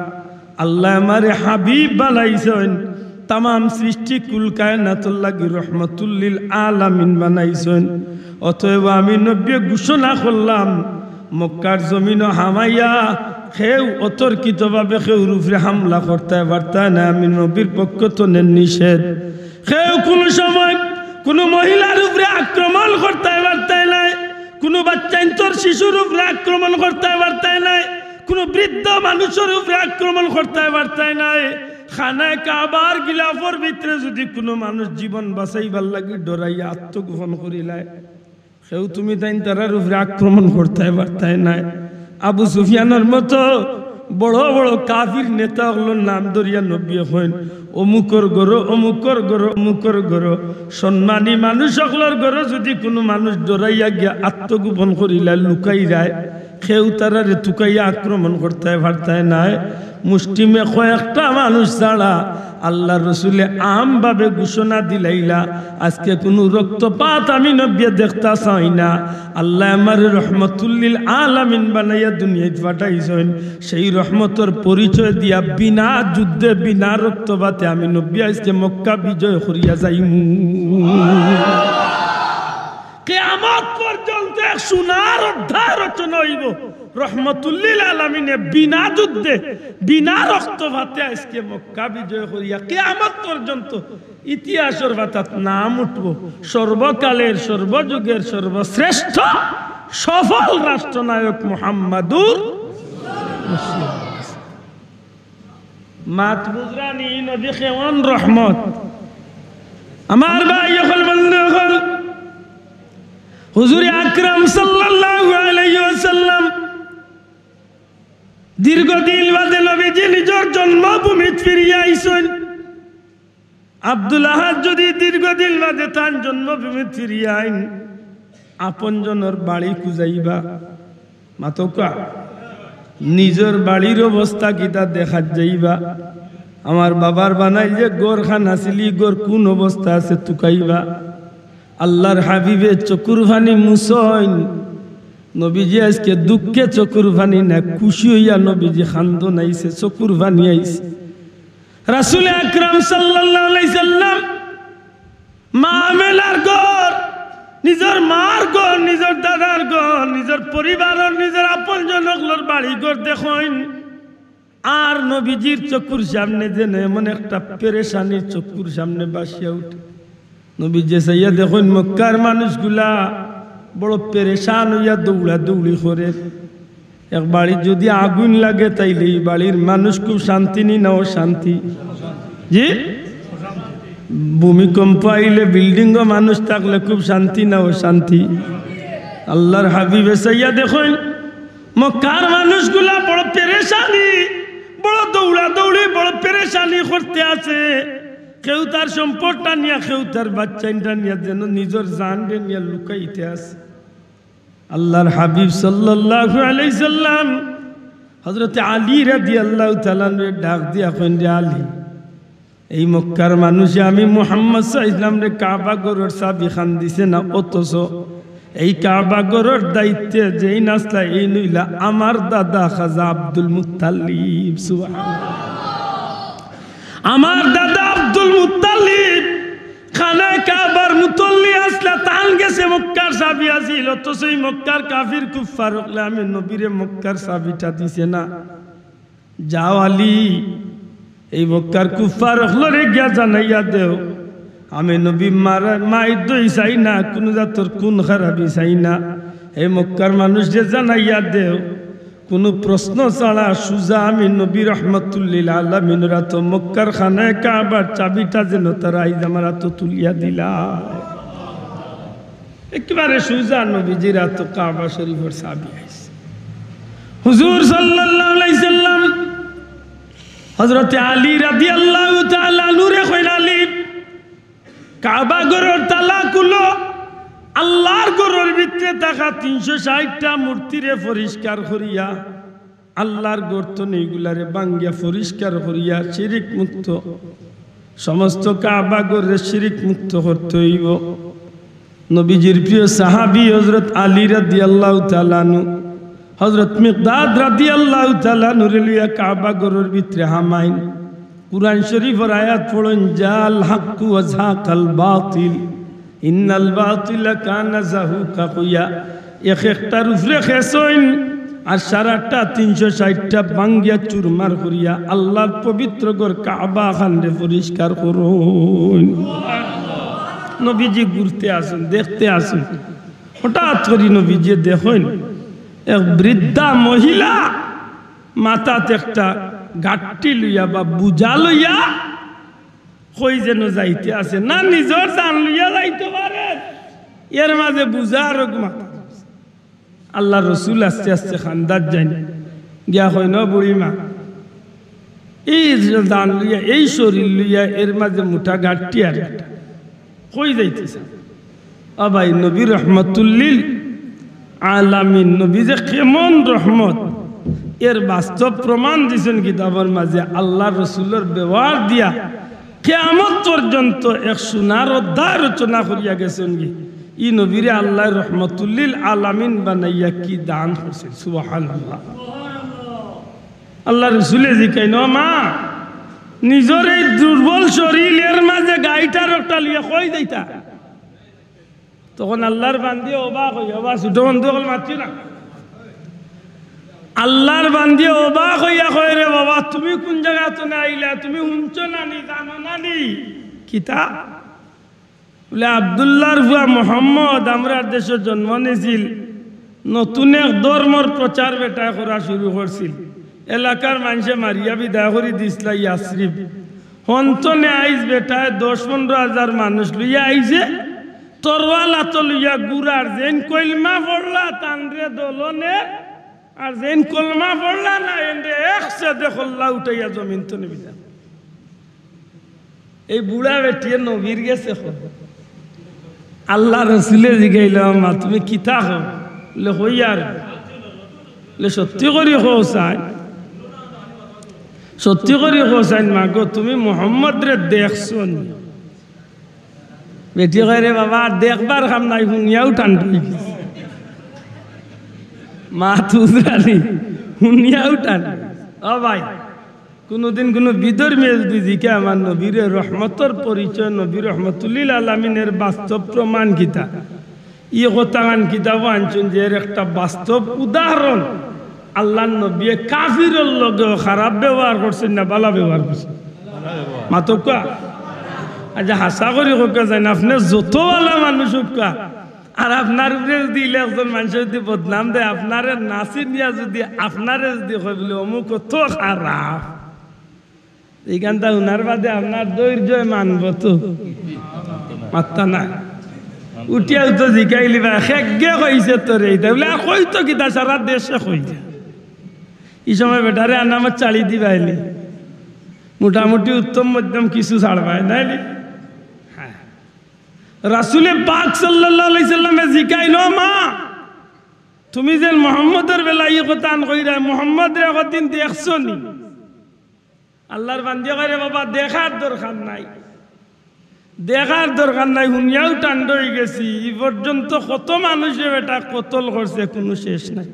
আল্লায় আমারে হাবিব বানাইছইন, তামাম সৃষ্টি কুল কায়নাতর লাগি রহমাতুল লিল আলামিন বানাইছইন। অতএব আমি নবী ঘোষণা করলাম, মক্কার জমিনো হামাইয়া কেউ অতর্কিতভাবে কেউর উপরে হামলা করতায় পারতায় নায়, আমি নবীর পক্ষ তনে নিষেধ।" কেউ কুনু সময় কুনু মহিলার উপরে আক্রমণ করতায় পারতায় নায়, কুনু বাচ্চাইন্তর শিশুর উপরে আক্রমণ করতায় পারতায় নায়, কুনু বৃদ্ধ মানুষর উপরে আক্রমণ করতায় পারতায় নায়। খানায় কাবার গিলাফর ভিতরে যুদি কুনু মানুষ জীবন বাঁচাইবার লাগি ডরাইয়া আত্মগোপন করিলায়, কেউ তুমি তাইন তারার উপরে আক্রমণ করতায় পারতায় নায়। আবু সুফিয়ানর মতো বড় বড় কাফির নেতা অকলর নাম ধরিয়া নবীয়ে কইন, "অমুকর ঘরো, অমুকর ঘরো, অমুকর ঘরো, সম্মানী মানুষ অকলর ঘরো যুদি কুনু মানুষ ডরাইয়া গিয়া আত্মগোপন করিলায়, লুকাইলায়, কেউ তারারে তুকাইয়া আক্রমণ করতায় পারতায় নায়।" মুষ্টিমেয় কয়েকটা মানুষ ছাড়া আল্লার রসুলে আমভাবে ঘোষণা দিলাইলা, "আজকে কুনু রক্তপাত আমি নবীয়ে দেখতা চাই না। আল্লায় আমারে রহমাতুল লিল আলামিন বানাইয়া দুনিয়াত পাঠাইছইন, সেই রহমতর পরিচয় দিয়া বিনা যুদ্ধে, বিনা রক্তপাতে আমি নবী আজকে মক্কা বিজয় করিয়া যাইমু।" কিয়ামত পর্যন্ত এক সোনার অধ্যায় রচনা অইবো। রহমাতুল লিল আলামিনে বিনা যুদ্ধে, বিনা রক্তপাতে আজকে মক্কা বিজয় করিয়া কিয়ামত পর্যন্ত ইতিহাসর পাতাত নাম উঠবো সর্বকালের, সর্বযুগের সর্বশ্রেষ্ঠ সফল রাষ্ট্রনায়ক মুহাম্মাদুর রাসূলুল্লাহ। মাত বুঝরানি, নবী কেমন রহমত। আমার ভাই অকল, বন্ধু অকল, হুজুরে আকরাম সাল্লাল্লাহু আলাইহি ওয়াসাল্লাম দীর্ঘদিন বাদে নবীজি নিজর জন্মভূমিত ফিরিয়া আইছইন। আব্দুল আহাদ যুদি দীর্ঘদিন বাদে তান জন্মভূমিত ফিরিয়া আইন, আপনজনর বাড়ি খুজাইবা, মাতউক্কা, নিজর বাড়ির অবস্থা কিতা দেখাত যাইবা। আমার বাবার বানাইল যে ঘরখান আছিল, ই ঘর কুন অবস্থা আছে তুকাইবা। আল্লার হাবিবে চকুর পানি মুছইন। নবীজি আজকে দুঃখে চকুর পানি না, খুশি অইয়া নবীজি কান্দন আইছে, চকুর পানি আইছে। রাসূলে আকরাম সাল্লাল্লাহু আলাইহি সাল্লাম মা আমেনার ঘর, নিজর মার ঘর, নিজর দাদার ঘর, নিজর পরিবারর, নিজর আপনজন অকলর বাড়ি ঘর দেখইন। আর নবীজির চকুর সামনে যেন এমন একটা পেরেশানি চকুর সামনে ভাসিয়া উঠে। নবীজি চাইয়া দেখইন মক্কার মানুষগুলা বড় পেরেশান অইয়া দৌড়াদৌড়ি করের। এক বাড়িত যুদি আগুইন লাগে, তাইলে ই বাড়ির মানুষ খুব শান্তি নি না অশান্তি? জি? ভূমিকম্প আইলে বিল্ডিংও মানুষ থাকলে খুব শান্তি না অশান্তি? আল্লার হাবিবে চাইয়া দেখইন, মক্কার মানুষগুলা বড় পেরেশানি, বড় দৌড়াদৌড়ি, বড় পেরেশানি করতে আছে। কেউ তার সম্পদ টানিয়া, কেউ তার বাচ্চাইন টানিয়া, যেন নিজর জানরে নিয়া লুকাইতে আছে। আল্লার হাবিব সাল্লাল্লাহু আলাইহি সাল্লাম হযরতে আলী রাদিয়াল্লাহু তাআলা আনহুরে ডাক দিয়া কইন, "রে আলী, এই মক্কার মানুষে আমি মুহাম্মদ সাল্লাল্লাহু আলাইহি ওয়াসাল্লামরে কাবা ঘরর চাবিখান দিছে না, অথচ এই কাবা ঘরর দায়িত্বে যেইন আছলা, এইন অইলা আমার দাদা খাজা আব্দুল মুত্তালিব।" সুবহানাল্লাহ। আমার দাদা আব্দুল মুত্তালিব খানায় কাবার মুতল্লি আছলা, তান গেছে মক্কার চাবি আছিল, অথচ এই মক্কার কাফির কুফফার অকলে আমি নবীরে মক্কার চাবিটা দিছে না। যাও আলী, এই মক্কার কুফফার অকলরে গিয়া জানাইয়া দেও, আমি নবী মারা-, মাইর দই চাই না, কুনু জাতর খুন খারাপি চাই না। এই মক্কার মানুষরে জানাইয়া দেও, কুনু প্রশ্ন ছাড়া সুজা আমি নবী রহমাতুল্লিল আলামিনর আতো মক্কার খানায় কাবার চাবিটা যেন তারা আইজ আমার আতো তুলিয়া দিলা। একেবারে সুজা নবীজির আতো কাবা শরীফর চাবি আইছে। হুজুর সাল্লাল্লাহু আলাইহি সাল্লাম হযরতে আলী রাদিয়াল্লাহু তাআলা আনহুরে কইন, "আলী, কাবা ঘরর তালা খুলো, আল্লাহর ঘরর ভিতরে থাকা তিনশো ষাইটটা মূর্তিরে পরিষ্কার করিয়া, আল্লাহর ঘর থনে ইগুলারে ভাঙ্গিয়া পরিষ্কার করিয়া শিরিক মুক্ত, সমস্ত কাবা ঘররে শিরিক মুক্ত করতে অইবো।" নবীজির প্রিয় সাহাবী হযরত আলী রাদিয়াল্লাহু তাআলা আনহু, হযরত মিকদাদ রাদিয়াল্লাহু তাআলা আনহুরে লইয়া কাবা ঘরর ভিতরে হামাইন। কুরআন শরীফর আয়াত পড়ইন, "জাআল হাক্কু ওয়া জাহাকাল বাতিল, ইন্নাল বাতিলা কানা জাহুকা" কইয়া এক একটার উপরে খেছইন, আর সারাটা তিনশো ষাইটটা ভাঙ্গিয়া চুরমার করিয়া আল্লাহর পবিত্র ঘর কাবা খানরে পরিষ্কার করইন। নবীজি ঘুরতে আছইন, দেখতে আছইন, হঠাৎ করি নবীজি দেখইন এক বৃদ্ধা মহিলা মাথাত একটা গাট্টি লইয়া বা বুঝা লইয়া কই যেন যাইতে আছে, না নিজর জান লইয়া যাইতো পারে, এর মাঝে বুঝা আর মাথা। আল্লাহর রসুল আস্তে আস্তে খান্দাত যাইন, গিয়া কইন, "ও বুড়ি মা, এই জান লইয়া, এই শরীর লইয়া, এর মাঝে মোটা গাট্টি আর একটা, কই যাইতে চাও?" ও ভাই, নবী রহমাতুল্লিল আলামিন, নবী যে কেমন রহমত, এর বাস্তব প্রমাণ দিছইন কিতাবর মাঝে। আল্লাহর রসুলর ব্যবহার দিয়া কিয়ামত পর্যন্ত এক সোনার অধ্যায় রচনা করিয়া গেছইন গি। ই নবীরে আল্লাহ রহমতুল্লিল আলামিন বানাইয়া কি দান করছইন, সুবহানাল্লাহ। আল্লাহর রসুলে জিকাইন, "ও মা, নিজর এই দুর্বল শরীর, এর মাঝে গাইটার একটা লইয়া কই যাইতা?" তখন আল্লাহর বান্দি অবাক অইয়া, বাবা, ছোট বন্ধু অকল মাতিও না। আল্লাহর বান্দি অবাক অইয়া কয়, "রে বাবা, তুমি কোন জাগা থনে আইলা? তুমি হুনছো না নি, জানো না নি?" "কিতা?" বুলে, "আব্দুল্লাহর পুয়া মোহাম্মদ আমরার দেশো জন্ম নিছিল, নতুন এক ধর্মর প্রচার বেটায় করা শুরু করছিল, এলাকার মানষে মারিয়া বিদায় করি দিছলা ইয়াসরিব। হন থনে আইজ বেটায় দশ পনরো হাজার মানুষ লইয়া আইছে, তরোয়াল আতো লইয়া ঘুরার, যেইন কলমা পড়লা তানরে দলনে, আর যেইন কলমা পড়লা না এনরে এক সেদে কল্লা উঠাইয়া জমিন থনে বিদায়।" এই বুড়া বেটিয়ে নবীর গেছে কয়। আল্লাহর রসুলে জিগাইলা, "মা, তুমি কিতা কও?" বুলে, "কই আর।" বুলে, "সত্যি করি কও চাইন, সত্যি করি কও চাইন, মা গো, তুমি মোহাম্মদরে দেখছো নি?" বেটি কয়, "রে বাবা, আর দেখবার কাম নাই, হুনিয়াউ ঠান্ডা অই গেছে।" মা তুজরানি, হুনিয়াউ ঠান্ডা। ও ভাই, কুনুদিন কুনু বিধর্মীয়ে যুদি জিকে আমার নবীরে রহমতর পরিচয়, নবী রহমতুল্লিল আলামিনের বাস্তব প্রমাণ কিতা, ই কথাখান কিতাবো আনছইন যে এর একটা বাস্তব উদাহরণ। আল্লাহর নবীয়ে কাফিরর লগেও খারাপ ব্যবহার করছইন না, ভালা ব্যবহার করছইন? মাতউক্কা। আচ্ছা, হাছা করি কউক্কা চাইন, আপনে যত ভালা মানুষ অউক্কা, আর আপনার উপরে যুদি ইলা একজন মানষে যুদি বদনাম দেয়, আপনারে না চিনিয়া যুদি আপনারে যুদি কয় বুলে, "অমুক অত খারাপ", ইখানতা হুনার বাদে আপনার ধৈর্যে মানবো তো? মাততা নায়। উঠিয়াউ তো জিকাইলিবা, "কেগে কইছে তোরে ইতা?" বুলে, "আর কইতো কিতা, সারা দেশে কইছে।" ই সময় বেটারে আনামত ছাড়ি দিবায়নি, মোটামুটি উত্তম মধ্যম কিছু ছাড়বায়, নায়নি? হ্যাঁ। রাসুলে পাক সাল্লাল্লাহু আলাইহি সাল্লামে জিকাইন, "ও মা, তুমি যেন মোহাম্মদর বেলা ই কথাখান কইরায়, মোহাম্মদরে একদিন দেখছো নি?" আল্লাহর বান্দিয়ে কয়, "রে বাবা, দেখার দরকার নাই, দেখার দরকার নাই, হুনিয়াউ ঠান্ডা অই গেছি। ই পর্যন্ত কত মানুষে বেটা কতল করছে, কুনু শেষ নাই।"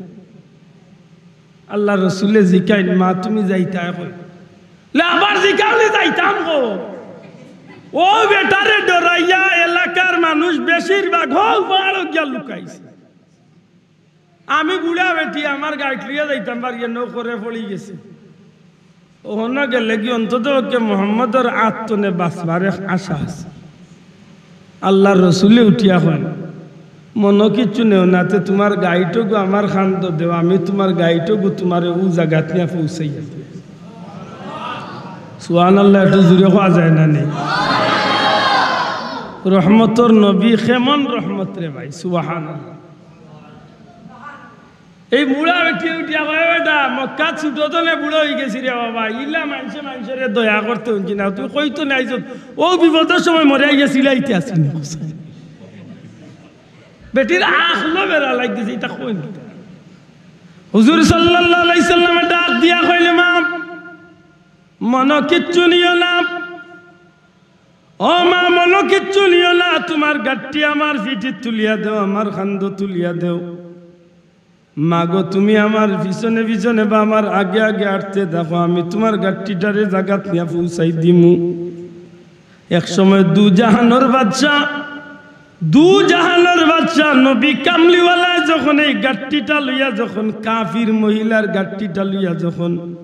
আল্লাহর রসুলে জিকাইন, "মা, তুমি যাইতায় কই?" বুলে, "আবার জিকাও নি, যাইতাম কই?" অউ বেটারে ডরাইয়া এলাকার মানুষ বেশিরভাগ হউ পাহাড়ো গিয়া লুকাইছে। আমি বুড়া বেটি, আমার গাইট লইয়া যাইতাম পারি, নৌকরে পড়ি গেছে। অহনো গেলে কি অন্তত পক্ষে মোহাম্মদর আত থনে বাচবার এক আশা আছে। আল্লাহর রসুলে উঠিয়া কইন, "মনো কিচ্ছু নেও না, তে তুমার গাইটগু আমার কান্দো দেও, আমি তুমার গাইটগু তুমারে অউ জাগাত নিয়া পৌঁছাইয়া দিমু।" সুবহানাল্লাহ, একটু জুরে কওয়া যায় না নি? রহমতর নবী, কেমন রহমত রে ভাই, সুবহানাল্লাহ। এই বুড়া বেটি উঠিয়া কয়, "বেটা, মক্কাত ছোট তনে বুড়া অইগেছি রে বাবা, ইলা মানষে মানষরে দয়া করতে হুনছি না, তুই কইতো নাই যে অউ বিপদর সময় মরে আইয়া চিলাইতে আসি না।" বেটির আখলো বেড়া লাগতেছে, ইটা কইন। হুজুর সাল্লাল্লাহু আলাইহি সাল্লামে ডাক দিয়া কইলে, "মা, মনো কিচ্ছু নিও না, ও মা, মনো কিচ্ছু নিও না, তুমার গাট্টি আমার পিঠিত তুলিয়া দেও, আমার কান্দো তুলিয়া দেও।" মা গো, তুমি আমার পিছনে পিছনে বা আমার আগে আগে আটতে থাকো, আমি তুমার গাট্টিটারে জাগাত নিয়া পৌঁছাই দিমু। এক সময় দু জাহানর বাদশা, দু জাহানর বাদশা নবী কামলিওয়ালা যখন এই গাট্টিটা লইয়া, যখন কাফির মহিলার গাট্টিটা লইয়া যখন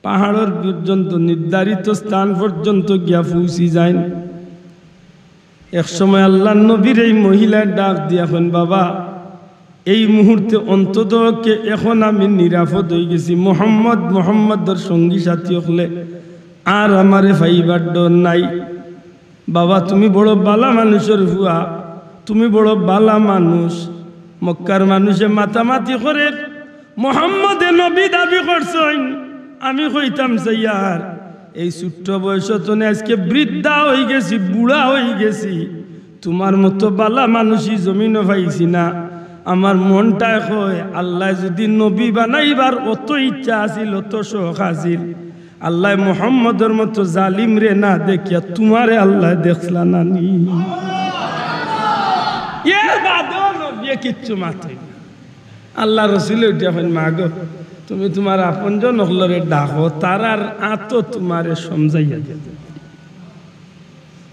পাহাড়র পর্যন্ত, নির্ধারিত স্থান পর্যন্ত গিয়া পৌঁছি যাইন, এক সময় আল্লাহর নবীর এই মহিলায় ডাক দিয়া কইন, "বাবা, এই মুহূর্তে অন্তত পক্ষে এখন আমি নিরাপদ অইগেছি। মোহাম্মদ, মোহাম্মদর সঙ্গী সাথী অকলে আর আমারে পাইবার ডর নাই। বাবা, তুমি বড় বালা মানুষর ফুয়া, তুমি বড় বালা মানুষ।" মক্কার মানুষে মাতামাতি করের, মোহাম্মদে নবী দাবি করছইন। আমি কইতাম চাইয়ার, এই ছোট্ট বয়স তনে আজকে বৃদ্ধা অইগেছি, বুড়া অইগেছি, তুমার মতো বালা মানুষ ই জমিনো পাইছি না। আমার মনটায় কয়, আল্লায় যুদি নবী বানাইবার অত ইচ্ছা আছিল, অত শখ আছিল, আল্লায় মোহাম্মদর মতো জালিমরে না দেখিয়া তুমারে আল্লায় দেখছলা না নি? এর বাদেও নবীয়ে কিচ্ছু মাতইন না। আল্লার রসুলে উঠিয়া কইন, "মা গো, তুমি তুমার আপনজন অকলরে ডাকো, তারার আতো তুমারে সমঝাইয়া দেও।"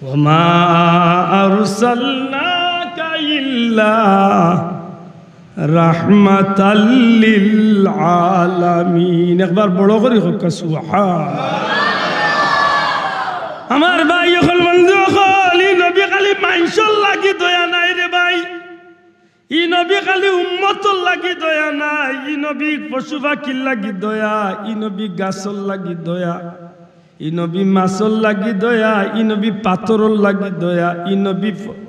"ওয়া মা আরসালনাকা ইল্লা রাহমাতাল লিল আলামিন।" একবার বড় করি কউক্কা, সুবহান। আমার ভাই অকল, বন্ধু অকল, ই নবী খালি মানষর লাগি দয়া নায় রে ভাই। ই নবী খালি উম্মতর লাগি দয়া নায়, ই নবী পশু পাখির লাগি দয়া, ই নবী গাছর লাগি দয়া, ই নবী মাছর লাগি দয়া, ই নবী পাথরর লাগি দয়া, ই নবী ফ-,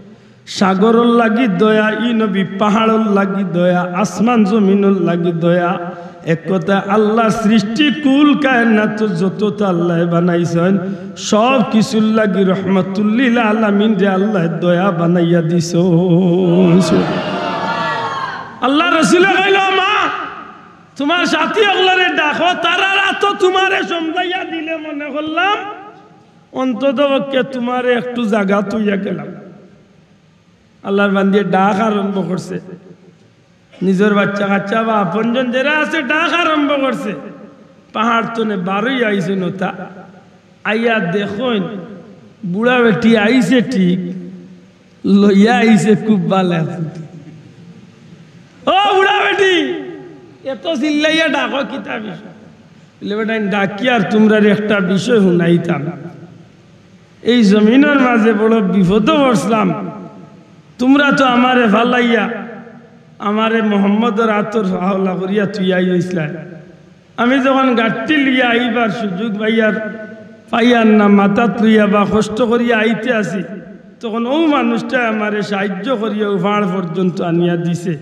সাগরর লাগি দয়া, ই নবী পাহাড়র লাগি দয়া, আসমান জমিনর লাগি দয়া। এক কথা, আল্লার সৃষ্টি কুল কায়নাত যততা আল্লায় বানাইছইন, সব কিছুর লাগি রহমাতুল্লিল আলামিনরে আল্লায় দয়া বানাইয়া দিছইন। আল্লার রসুলে কইলা, "মা, তুমার সাথী অকলরে ডাকো, তারার আতো তুমারে সমঝাইয়া দিলে মনে করলাম অন্তত পক্ষে তুমারে একটু জাগাত থইয়া গেলাম।" আল্লার বান্দিয়ে ডাক আরম্ভ করছে, নিজর বাচ্চা কাচ্চা বা আপনজন যেরা আছে, ডাক আরম্ভ করছে। পাহাড় তনে বারইয়া আইছইন অতা, আইয়া দেখইন বুড়া বেটি আইছে ঠিক, লইয়া আইছে খুব বালা। "ও বুড়া বেটি, এত চিল্লাইয়া ডাকো কিতা বিষয়?" বলে, "বেটাইন, ডাকিয়ার তুমরারে একটা বিষয় হুনাইতাম। এই জমিনর মাঝে বড় বিপদো পড়ছলাম, তুমরা তো আমারে ফালাইয়া আমারে মোহাম্মদর আতর হাওলা করিয়া থুইয়া আইছলায়। আমি যখন গাট্টি লইয়া আইবার সুযোগ পাইয়ার, পাইয়ার না, মাথাত লইয়া বা কষ্ট করিয়া আইতে আছি, তখন অউ মানুষটায় আমারে সাহায্য করিয়া অউ পাহাড় পর্যন্ত আনিয়া দিছে।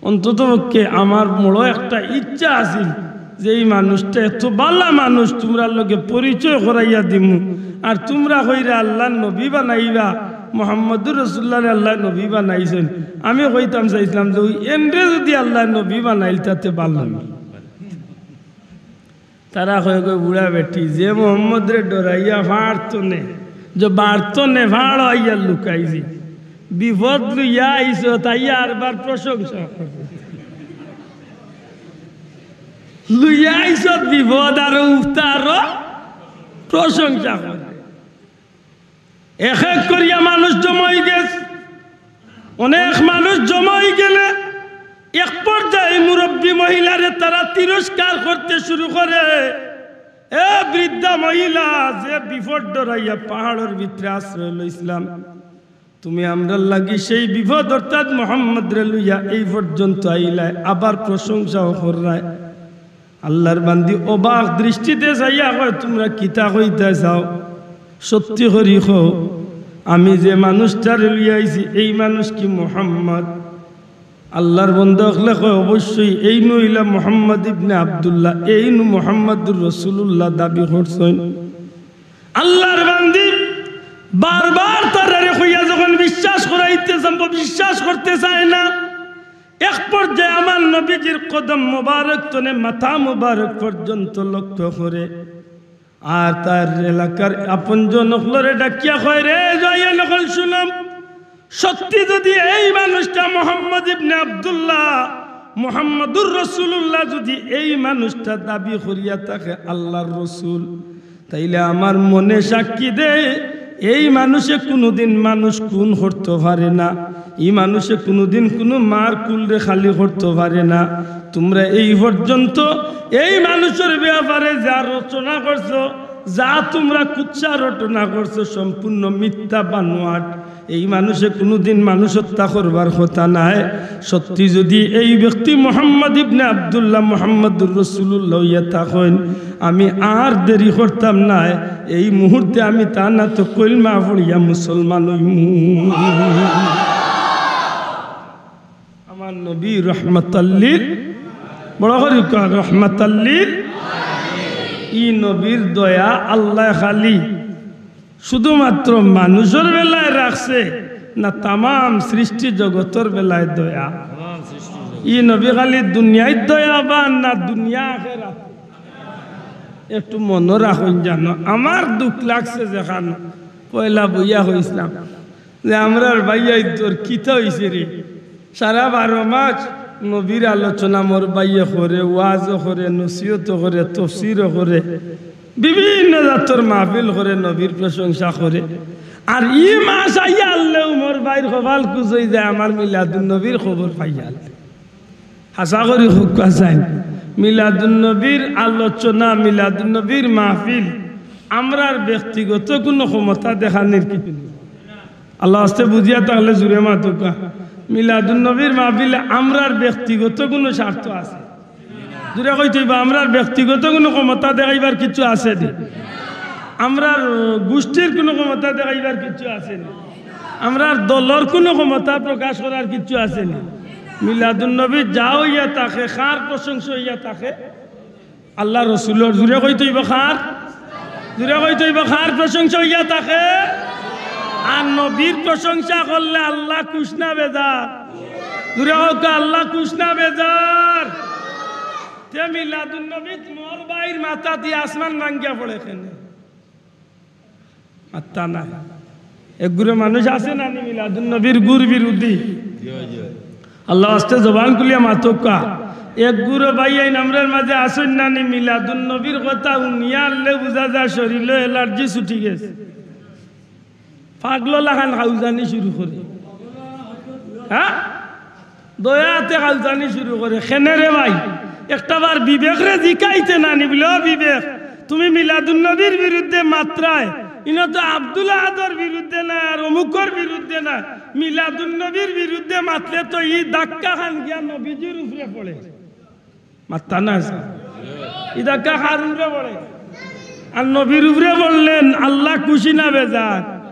অন্তত পক্ষে আমার বড় একটা ইচ্ছা আছিল যে ই মানুষটা এত বালা মানুষ, তুমরার লগে পরিচয় করাইয়া দিমু, আর তুমরা কইরা আল্লার নবী বানাইবা, মোহাম্মদুর রসুল্লাহরে আল্লায় নবী বানাইছইন।" আমি কইতাম চাইছলাম যে অউ এনরে যুদি আল্লায় নবী বানাইল, তাতে বালা অইল। তারা কয়, "গো বুড়া বেটি, যে মোহাম্মদরে ডরাইয়া পাহাড় তনে, যে পাহাড় তনে পাহাড়ো আইয়া লুকাইছি, বিপদ লইয়া আইছত, আইয়া আরবার প্রশংসা করে। লইয়া আইছত বিপদ, আরো উঠতা আরো প্রশংসা করে।" এক এক করিয়া মানুষ জমা অইগেছে। অনেক মানুষ জমা অইগেলে এক পর্যায়ে মুরব্বী মহিলারে তারা তিরস্কার করতে শুরু করে, "এ বৃদ্ধা মহিলা, যে বিপদ ডরাইয়া পাহাড়র ভিতরে আশ্রয় লইছলাম, তুমি আমরার লাগি সেই বিপদ অর্থাৎ মোহাম্মদরে লইয়া এই পর্যন্ত আইলায়, আবার প্রশংসাও কররায়।" আল্লার বান্দি অবাক দৃষ্টিতে চাইয়া কয়, "তুমরা কিতা কইতায় চাও? সত্যি করি কও, আমি যে মানুষটারে লইয়া আইছি, এই মানুষ কি মোহাম্মদ?" আল্লাহর বন্দা অকলে কয়, "অবশ্যই এইন অইলা মুহাম্মদ ইবনে আব্দুল্লাহ, এইন মুহাম্মাদুর রাসূলুল্লাহ দাবি করছইন।" আল্লাহর বান্দি বারবার তারারে কইয়া যখন বিশ্বাস করাইতে চায়, বিশ্বাস করতে চায় না। এক পর্যায়ে আমার নবীজির কদম মোবারক তনে মাথা মোবারক পর্যন্ত লক্ষ্য করে, আর তার এলাকার আপনজন অকলরে ডাকিয়া কয়, "রে, জয়ান অকল, শুনো, সত্যি যদি এই মানুষটা মুহাম্মদ ইবনে আব্দুল্লাহ, মুহাম্মাদুর রাসূলুল্লাহ, যদি এই মানুষটা দাবি করিয়া থাকে আল্লাহর রসুল, তাইলে আমার মনে সাক্ষী দেয়, এই মানুষে কুনুদিন মানুষ খুন করতো পারে না, ই মানুষে কুনুদিন কুনু মার কুলরে খালি করতো পারে না। তোমরা এই পর্যন্ত এই মানুষর ব্যাপারে যা রচনা করছো, যা তোমরা কুৎসা রটনা করছো, সম্পূর্ণ মিথ্যা বানোয়াট। এই মানুষে কুনুদিন মানুষ হত্যা করবার কথা নায়। সত্যি যদি এই ব্যক্তি মুহাম্মদ ইবনে আব্দুল্লাহ মুহাম্মাদুর রাসূলুল্লাহ অইয়া থাকইন, আমি আর দেরি করতাম নায়, এই মুহূর্তে আমি তান আতো কলমা পড়িয়া মুসলমান অইমু।" আমার নবী রহমাতাল্লিল, বড় করি কও, রহমাতাল্লিল। ই নবীর দয়া আল্লায় খালি শুধুমাত্র মানুষর বেলায় রাখছে না, তামাম সৃষ্টি জগতর বেলায় দয়া? ই নবী খালি দুনিয়াত দয়াবান না দুনিয়া আখেরাত? একটু মনো রাখইন জানো, আমার দুখ লাগছে যেখান পয়লা বইয়া কইছলাম যে আমরার ভাইয়াইন্তর কিতা অইছে রে, সারা বারো মাস নবীর আলোচনা মোর ভাইয়ে করে, ওয়াজও করে, নসিহতও করে, তফসিরও করে, বিভিন্ন জাতর মাহফিল করে, নবীর প্রশংসা করে। আর ই মাস আইয়া আনলেউ মোর ভাইর কপাল কুচ অই যায়, আমার মিলাদুন নবীর খবর পাইয়া আনলে। হাছা করি কউক্কা চাইন, মিলাদুন নবীর আলোচনা, মিলাদুন নবীর মাহফিল আমরার ব্যক্তিগত কুনু ক্ষমতা দেখানির কিচ্ছু নাই। আল্লার ওয়াস্তে বুঝিয়া থাকলে জুরে মাতউক্কা। মিলাদুন নবীর মাহফিলে আমরার ব্যক্তিগত কুনু স্বার্থ আছে? জুরে কইতে অইবো, আমরার ব্যক্তিগত কুনু ক্ষমতা দেখাইবার কিচ্ছু আছে নি? আমরার গুষ্টির কুনু ক্ষমতা দেখাইবার কিচ্ছু আছে নি? আমরার দলর কুনু ক্ষমতা প্রকাশ করার কিচ্ছু আছে নি? মিলাদুন নবী যা অইয়া থাকে, কার প্রশংসা অইয়া থাকে? আল্লার রসুলর। জুরে কইতে অইবো কার? জুরে কইতে অইবো কার প্রশংসা অইয়া থাকে? আর নবীর প্রশংসা করলে আল্লা খুশ না বেজার? জুরে কউক্কা, আল্লা খুশ না বেজার? তে মিলাদুন নবীত মোর ভাইর মাথাদি আসমান ভাঙ্গিয়া পড়ে কেনে? মাত্তা নাই। এক গুরু মানুষ আছে না নি মিলাদুন নবীর গুর বিরোধী? আল্লার ওয়াস্তে জবান খুলিয়া মাতউক্কা। এক গুরু ভাইয়াইন আমরার মাঝে আছইন না নি, মিলাদুন নবীর কথা হুনিয়া আনলে বুঝা যায় শরীলো অ্যালার্জি ছুটি গেছে। পাগলো লাখান খাউজানি শুরু করে। হ্যাঁ? দয়াতে খাউজানি শুরু করে। কেনে রে ভাই? একটাবার বিবেকরে জিকাইতে না নি বুলে, "ও বিবেক, তুমি মিলাদুন নবীর বিরুদ্ধে মাতরায়, ইনো তো আব্দুল আহাদর বিরুদ্ধে না, আর অমুকর বিরুদ্ধে না, মিলাদুন নবীর বিরুদ্ধে মাতলে তো ই ধাক্কা খান গিয়া নবীজির উপরে পড়ে।" মাত্তা না আছে। ই ধাক্কা কার উপরে পড়ে? আর নবীর উপরে পড়লে আল্লা খুশি না বেজার?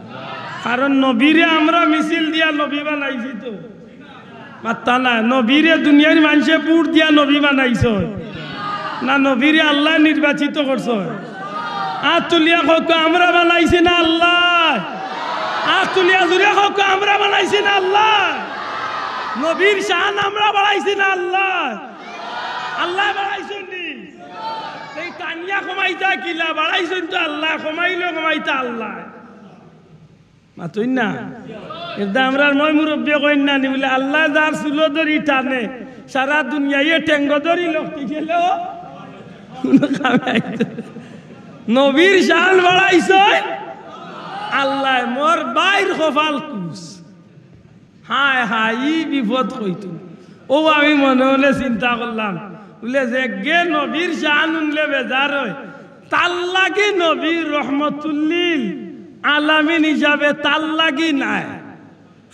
কারণ নবীরে আমরা মিছিল দিয়া নবী বানাইছি তো। মাত্তা না। নবীরে দুনিয়ার মানষে ভোট দিয়া নবী বানাইছে না, নবীরে আল্লায় নির্বাচিত করছে? আত তুলিয়া কউক্কা, আমরা বানাইছি না আল্লায়? আত তুলিয়া জুরে কউক্কা, আমরা বানাইছি না আল্লায়? নবীর শান আমরা বাড়াইছি না আল্লায়? আল্লায় বাড়াইছইন নি? এই টানিয়া কমাইতা কিলা? বাড়াইছইন তো আল্লায়, কমাইলেও কমাইতা আল্লায়। মাতইন না? এরদা আমরার ময় মুরব্বিয়ে কইন না নি বুলে, "আল্লায় যার চুলো ধরি টানে, সারা দুনিয়ায় টেঙ্গো ধরি লড়তে গেলেও কুনু কামে আইতো না।" নবীর শান বাড়াইছইন আল্লায়, মোর ভাইর কপাল কুচ। হায় হায়, ই বিপদ কইতো। অউ আমি মনে মনে চিন্তা করলাম, বুলে, যেগে নবীর শান হুনলে বেজার অয়, তার লাগি নবী রহমতুল্লিল আলামিন হিসাবে তার লাগি নায়,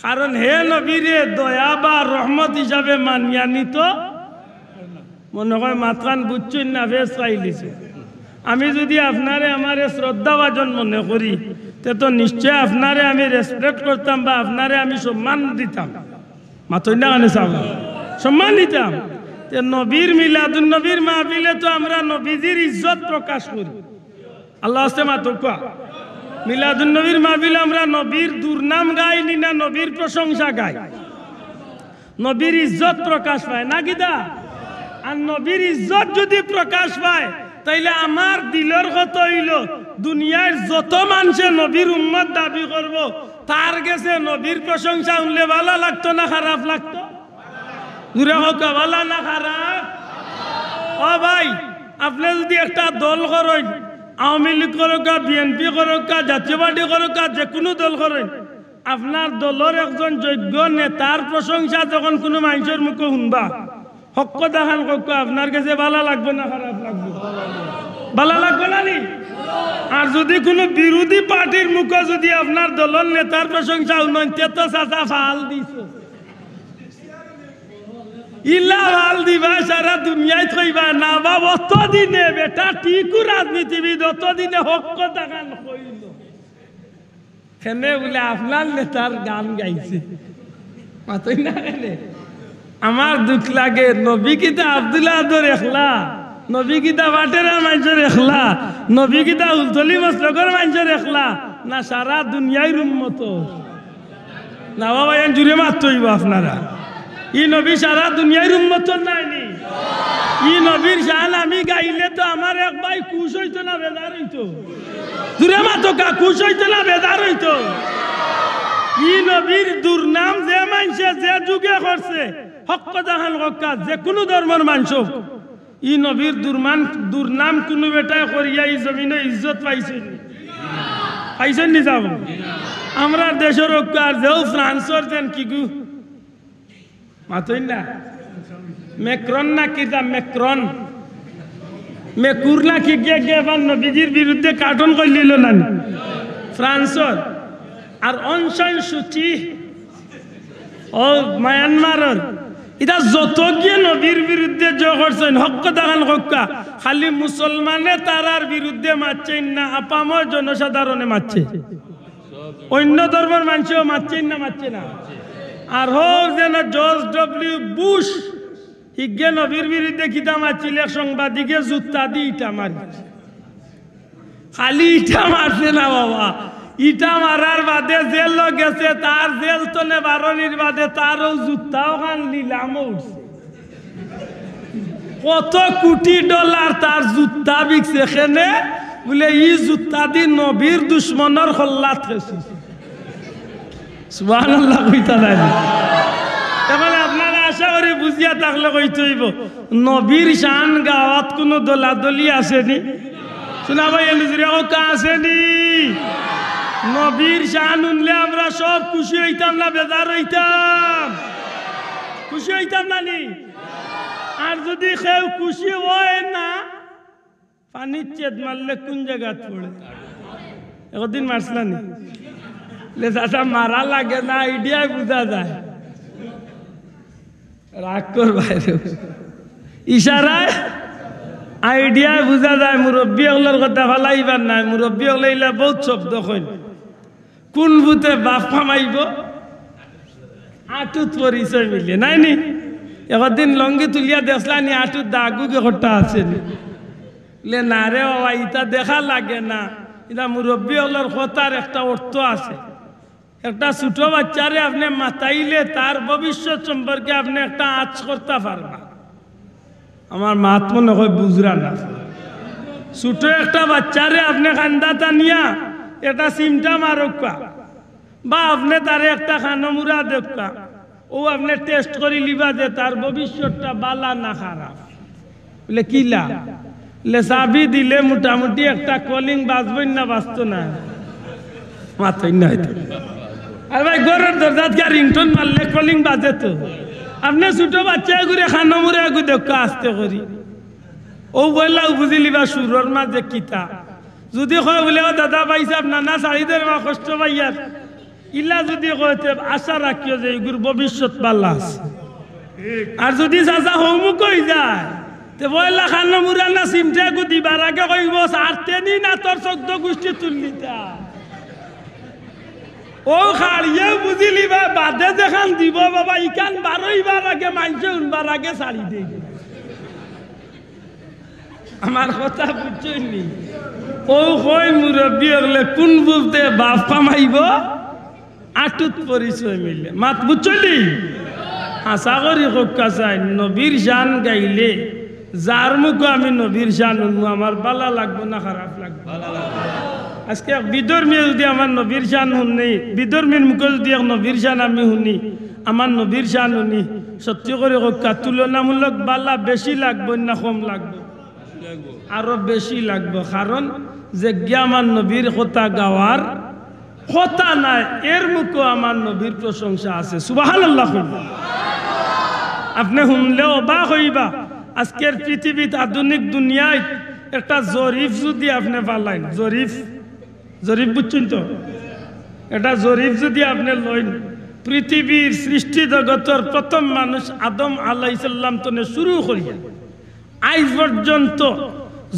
কারণ হে নবীরে দয়া বা রহমত হিসাবে মানিয়া নিতো। মনে কয় মাতখান বুঝছইন না, ফেস পাইলিছে। আমি যুদি আপনারে আমারে শ্রদ্ধাভাজন মনে করি, তে তো নিশ্চয় আপনারে আমি রেসপেক্ট করতাম বা আপনারে আমি সম্মান দিতাম। মাতইন না কেনে চাচা? সম্মান দিতাম। তে নবীর মিলাদুন নবীর মাহফিলে তো আমরা নবীজির ইজ্জত প্রকাশ করি। আল্লাহ আস্তে মাতউক্কা। মিলাদুন নবীর মাহফিলে আমরা নবীর দুর্নাম গাই নি না নবীর প্রশংসা গাই? নবীর ইজ্জত প্রকাশ পায় না কিতা? আর নবীর ইজ্জত যদি প্রকাশ পায়, তাইলে আমার দিলর কথা অইলো, দুনিয়ার যত মানষে নবীর উম্মত দাবি করবো, তার গেছে নবীর প্রশংসা হুনলে ভালা লাগতো না খারাপ লাগতো? জুরে কউক্কা, ভালা না খারাপ? ও ভাই, আপনে যদি একটা দল করইন, আওয়ামী লীগ করউক্কা, বিএনপি করউক্কা, জাতীয় পার্টি করউক্কা, যে কুনু দল করইন, আপনার দলর একজন যোগ্য নেতার প্রশংসা যখন কুনু মানষর মুখো হুনবা, হক্কত দেখান কউক্কা, আপনার গেছে ভালা লাগবো না খারাপ লাগবো? ভালা লাগবো না নি? আর যদি কুনু বিরোধী পার্টির মুখো যদি আপনার দলর নেতার প্রশংসা হুনইন, তে তো চাচা ফাল দিছো। ইলা ফাল দিবা, সারা দুনিয়াত কইবা না বা, অতদিনে বেটা টিকু রাজনীতিবিদ, অতদিনে হক্কত দেখান কইলো। কেনে বুলে আপনার নেতার গান গাইছে। মাতইন না কেনে? আমার দুখ লাগে, নবী কিতা আব্দুল আহাদর একলা, নবী কিতা বাটেরা মানষর একলা, নবী কিতা হুলতলি মসলকর মানষর একলা, না সারা দুনিয়ার উম্মত? না বাবা, এন জুরে মাততে অইবো আপনারা। ই নবী সারা দুনিয়ার উম্মতর নায় নি? ই নবীর শান আমি গাইলে তো আমার এক ভাই খুশ অইতো না বেজার অইতো? জুরে মাতউক্কা, খুশ অইতো না বেজার অইতো? ই নবীর দুর্নাম যে মানষে যে যুগে করছে, হক্কত দেখান কউক্কা, যে কুনু ধর্মর মানষ অউক, ই নবীর দুর্মান-, দুর্নাম কুনু বেটায় করিয়া ই জমিনো ইজ্জত পাইছইন নি? পাইছইন নি যাও? আমরার দেশর অউক্কা আর যেউ ফ্রান্সর যেন কিগু? মাতইন না। মেক্রন না কিতা মেক্রন? মেকুর না কিগিয়ে গিয়ে এবার নবীজির বিরুদ্ধে কার্টুন করিলিলো না নি? ফ্রান্সর। আর অনশন সূচি ও মায়ানমারর, ইতা যত গিয়ে নবীর বিরুদ্ধে যে করছইন, হক্কত দেখান কউক্কা, খালি মুসলমানে তারার বিরুদ্ধে মাতছইন না, আপামর জনসাধারণে মাতছে। অইন্য ধর্মর মানষেও মাতছইন না, মাতছে না? আর হউ যেন জর্জ ডব্লিউ বুশ, হিগে নবীর বিরুদ্ধে কিতা মাতছিল, এক সাংবাদিকে জুতা দি ইটা মারছে। খালি ইটা মারছে না বাবা, ইটা মারার বাদে জেলো গেছে, তার জেল তনে বারনির বাদে তার অউ জুতাও খান লিলামো উঠছে। কত কুটি ডলার তার জুতা বিকছে কেনে, বুলে ই জুতা দি নবীর দুশমনর কল্লাত খেছি। সুবহানাল্লাহ কইতা নায় নি? এখন আপনারা আশা করি বুঝিয়া থাকলে কইতে অইবো, নবীর শান গাওয়াত কুনু দলাদলি আছে নি? শুনা ভাই, এমনি জুরে কউক্কা আছে নি? নবীর শান হুনলে আমরা সব খুশি অইতাম না বেজার অইতাম? খুশি অইতাম না নি? আর যদি কেউ খুশি অয় না, পানির চেদ মারলে কুন জাগাত পড়ে? একদিন মারছিলা নি? লে চাচা, মারা লাগে না, আইডিয়ায় বুঝা যায়। রাগ কর বাইরে। ইশারায় আইডিয়ায় বুঝা যায়, মুরব্বি অকলর কথা ফালাইবার নায়, মুরব্বি অকলে ইলা বউত শব্দ কইন। কুন ভূতে বাপ কামাইবো? আটুত পরিচয় মিলে, নায় নি? একদিন লঙ্গি তুলিয়া দেখছলা নি, আটুত দাগ উগে কটা আছে নি? লে না রে বাবা, ইতা দেখা লাগে না। ইতা মুরব্বি অকলর কথার একটা অর্থ আছে। একটা ছুটো বাইচ্চারে আপনে মাতাইলে তার ভবিষ্যৎ সম্পর্কে আপনে একটা আঁচ করতা পারবা। আমার মাত মনে অয় বুঝরা না। ছুটো একটা বাইচ্চারে আপনে কান্দাত আনিয়া একটা চিমটা মারউক্কা, বা আপনে তারে একটা কানমুরা দেউক্কা, অউ আপনে টেস্ট করিলিবা যে তার ভবিষ্যৎটা বালা না খারাপ। বুলে, "কিলা?" বুলে, "চাবি দিলে মোটামুটি একটা কলিং বাজবো না, বাজতো না?" মাতইন না অইতো। আর ভাই, ঘরর দরজাত গিয়া রিংটোন মারলে কলিং বাজে তো। আপনে ছুটো বাইচ্চা এগুরে কানমুরা এগু দেউক্কা আস্তে করি। অউ বইলা বুঝিলিবা সুরর মাঝে কিতা। যদি কয় বুলে, "ও দাদা, ভাইসাব, নানা ছাড়ি দের মা, কষ্ট পাইয়ার।" ইলা যদি কয়, তে আশা রাখিও যে ইগুর ভবিষ্যৎ বালা আছে। আর যদি চাচা হৌমুখ অই যায়, তে পয়লা কানমুরা না চিমটা এগু দিবার আগে কইবো, "ছাড়তে নি না তোর চৌদ্দ গুষ্টি তুললিতা।" ও খাড়িয়েও বুঝিলিবা, বাদে যেখান দিব বাবা, ইখান বারইবার আগে মানষে হুনবার আগে ছাড়ি দেই। আমার কথা বুঝছইন নি? ও কই মুরব্বি অকলে, কুন বুঝতে বাপ কামাইব, আটুত পরিচয় মিলে। মাত বুঝছইন নি? আশা করি কউক্কা চাই, নবীর শান গাইলে যার মুখো আমি নবীর শান হুনমু, আমার বালা লাগবো না খারাপ লাগবো? আজকে এক বিধর্মীয়ে যুদি আমার নবীর শান হুনে, বিধর্মীর মুখো যুদি এক নবীর শান আমি হুনি, আমার নবীর শান হুনি, সত্যি করি কউক্কা, তুলনামূলক বালা বেশি লাগবো না কম লাগবো? আরো বেশি লাগবো, কারণ যেগিয়ে আমার নবীর কথা গাওয়ার কথা নায়, এর মুখো আমার নবীর প্রশংসা আছে। সুবহানাল্লাহ কইবা। আপনে হুনলে অবাক অইবা, আজকের পৃথিবীত আধুনিক দুনিয়াত একটা জরিপ যুদি আপনে ফালাইন, জরিপ, জরিপ বুঝছইন তো? একটা জরিপ যুদি আপনে লইন, পৃথিবীর সৃষ্টি জগতর প্রথম মানুষ আদম আলাইহিস সালাম তনে শুরু করিয়া আইজ পর্যন্ত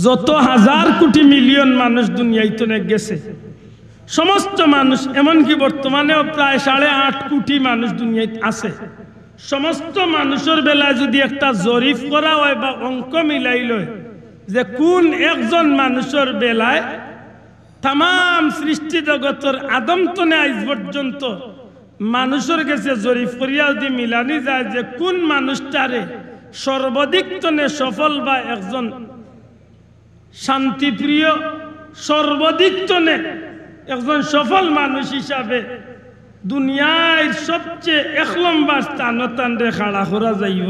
যত হাজার কোটি মিলিয়ন মানুষ দুনিয়াইত অনেক গেছে, সমস্ত মানুষ, এমনকি বর্তমানেও প্রায় সাড়ে আট কোটি মানুষ দুনিয়াইত আছে, সমস্ত মানুষর বেলায় যুদি একটা জরিপ করা অয় বা অঙ্ক মিলাইল অয় যে কুন একজন মানুষর বেলায় তামাম সৃষ্টি জগতর আদম তনে আইজ পর্যন্ত মানুষর গেছে জরিপ করিয়া যুদি মিলানি যায় যে কুন মানুষটারে সর্বাধিক তনে সফল বা একজন শান্তিপ্রিয়, সর্বাধিক তনে একজন সফল মানুষ হিসাবে দুনিয়ার সবচেয়ে এক লম্বর স্থানো তানরে খাড়া করা যাইব,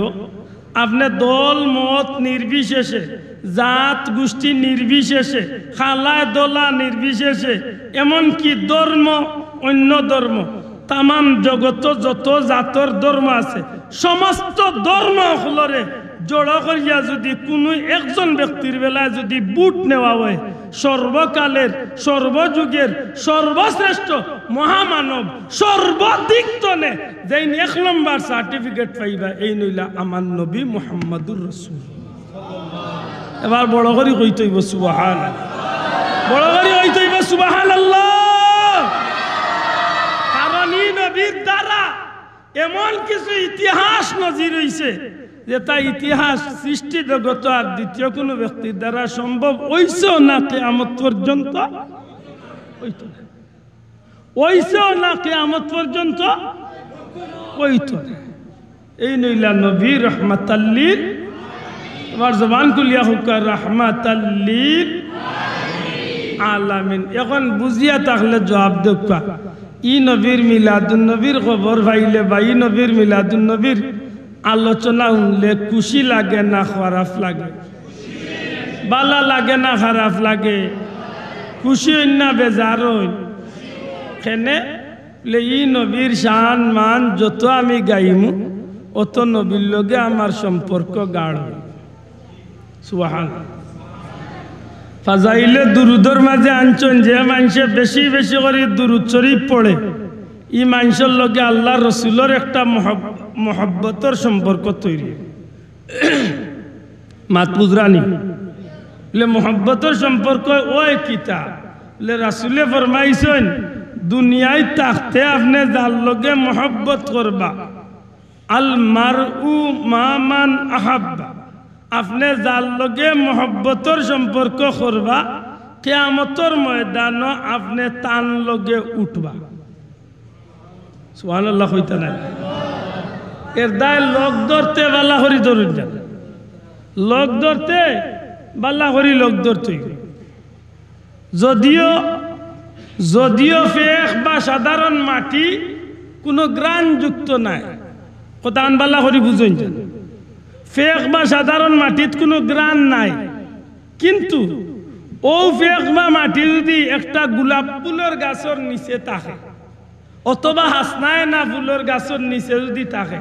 আপনে দল মত নির্বিশেষে, জাত গোষ্ঠী নির্বিশেষে, কালা ধলা নির্বিশেষে, এমনকি ধর্ম, অন্য ধর্ম, তামাম জগতো যত জাতর ধর্ম আছে, সমস্ত ধর্ম অকলরে জড়ো করিয়া যুদি কুনু একজন ব্যক্তির বেলায় যুদি ভোট নেওয়া অয়, সর্বকালের, সর্বযুগের সর্বশ্রেষ্ঠ মহামানব, সর্বাধিক তনে যেইন এক লম্বর সার্টিফিকেট পাইবা, এইন অইলা আমার নবী মুহাম্মাদুর রাসূল। এবার বড় করি কইতে অইব সুবহান, বড় করি কইতে অইব সুবহানাল্লাহ। কারণ ই নবীর দ্বারা এমন কিছু ইতিহাস নজির অইছে, যেটা ইতিহাস সৃষ্টি জগতো আর দ্বিতীয় কুনু ব্যক্তির দ্বারা সম্ভব অইছেও না, কিয়ামত পর্যন্ত অইতো না। অইছেও না, কিয়ামত পর্যন্ত অইতো না। এইন অইলা নবী রহমাতাল্লিল, তুমার জবান খুলিয়া কউক্কা, রহমাতাল্লিল আলামিন। এখন বুঝিয়া থাকলে জবাব দেউক্কা, ই নবীর মিলাদুন নবীর খবর পাইলে বা ই নবীর মিলাদুন নবীর আলোচনা হুনলে খুশি লাগে না খারাপ লাগে? বালা লাগে না খারাপ লাগে? খুশি অইন না বেজার অইন? কেনে? বলে, ই নবীর শান মান যত আমি গাইমু, অত নবীর লগে আমার সম্পর্ক গাঢ় অইব। সুবহান। ফাজাইলে দুরুদর মাঝে আনছইন, যে মানষে বেশি বেশি করি দুরুদ শরীফ পড়ে, ই মানষর লগে আল্লার রসুলর একটা মহব-, মহব্বতর সম্পর্ক তৈরি। মাত বুঝরা নি? বলে, মহব্বতর সম্পর্ক অয় কিতা? বলে, রাসুলে ফরমাইছইন, দুনিয়াত থাকতে আপনে যার লগে মহব্বত করবা, আল মারউ মা মান আহাব্বা, আপনে যার লগে মহব্বতর সম্পর্ক করবা, কিয়ামতর ময়দানো আপনে তান লগে উঠবা। সুবহানাল্লাহ কইতা নায়? এর দায় লগ ধরতে বালা করি ধরুন যান, লগ ধরতে বালা করি লগ ধরতে অইব। যদিও, যদিও ফেক বা সাধারণ মাটি কুনু ঘ্রাণযুক্ত নায়, কথাখান বালা করি বুঝইন যান। ফেক বা সাধারণ মাটিত কুনু ঘ্রাণ নাই, কিন্তু অউ ফেক বা মাটি যুদি একটা গোলাপ ফুলর গাছর নিচে থাকে, অথবা হাসনায়না ফুলর গাছর নিচে যুদি থাকে,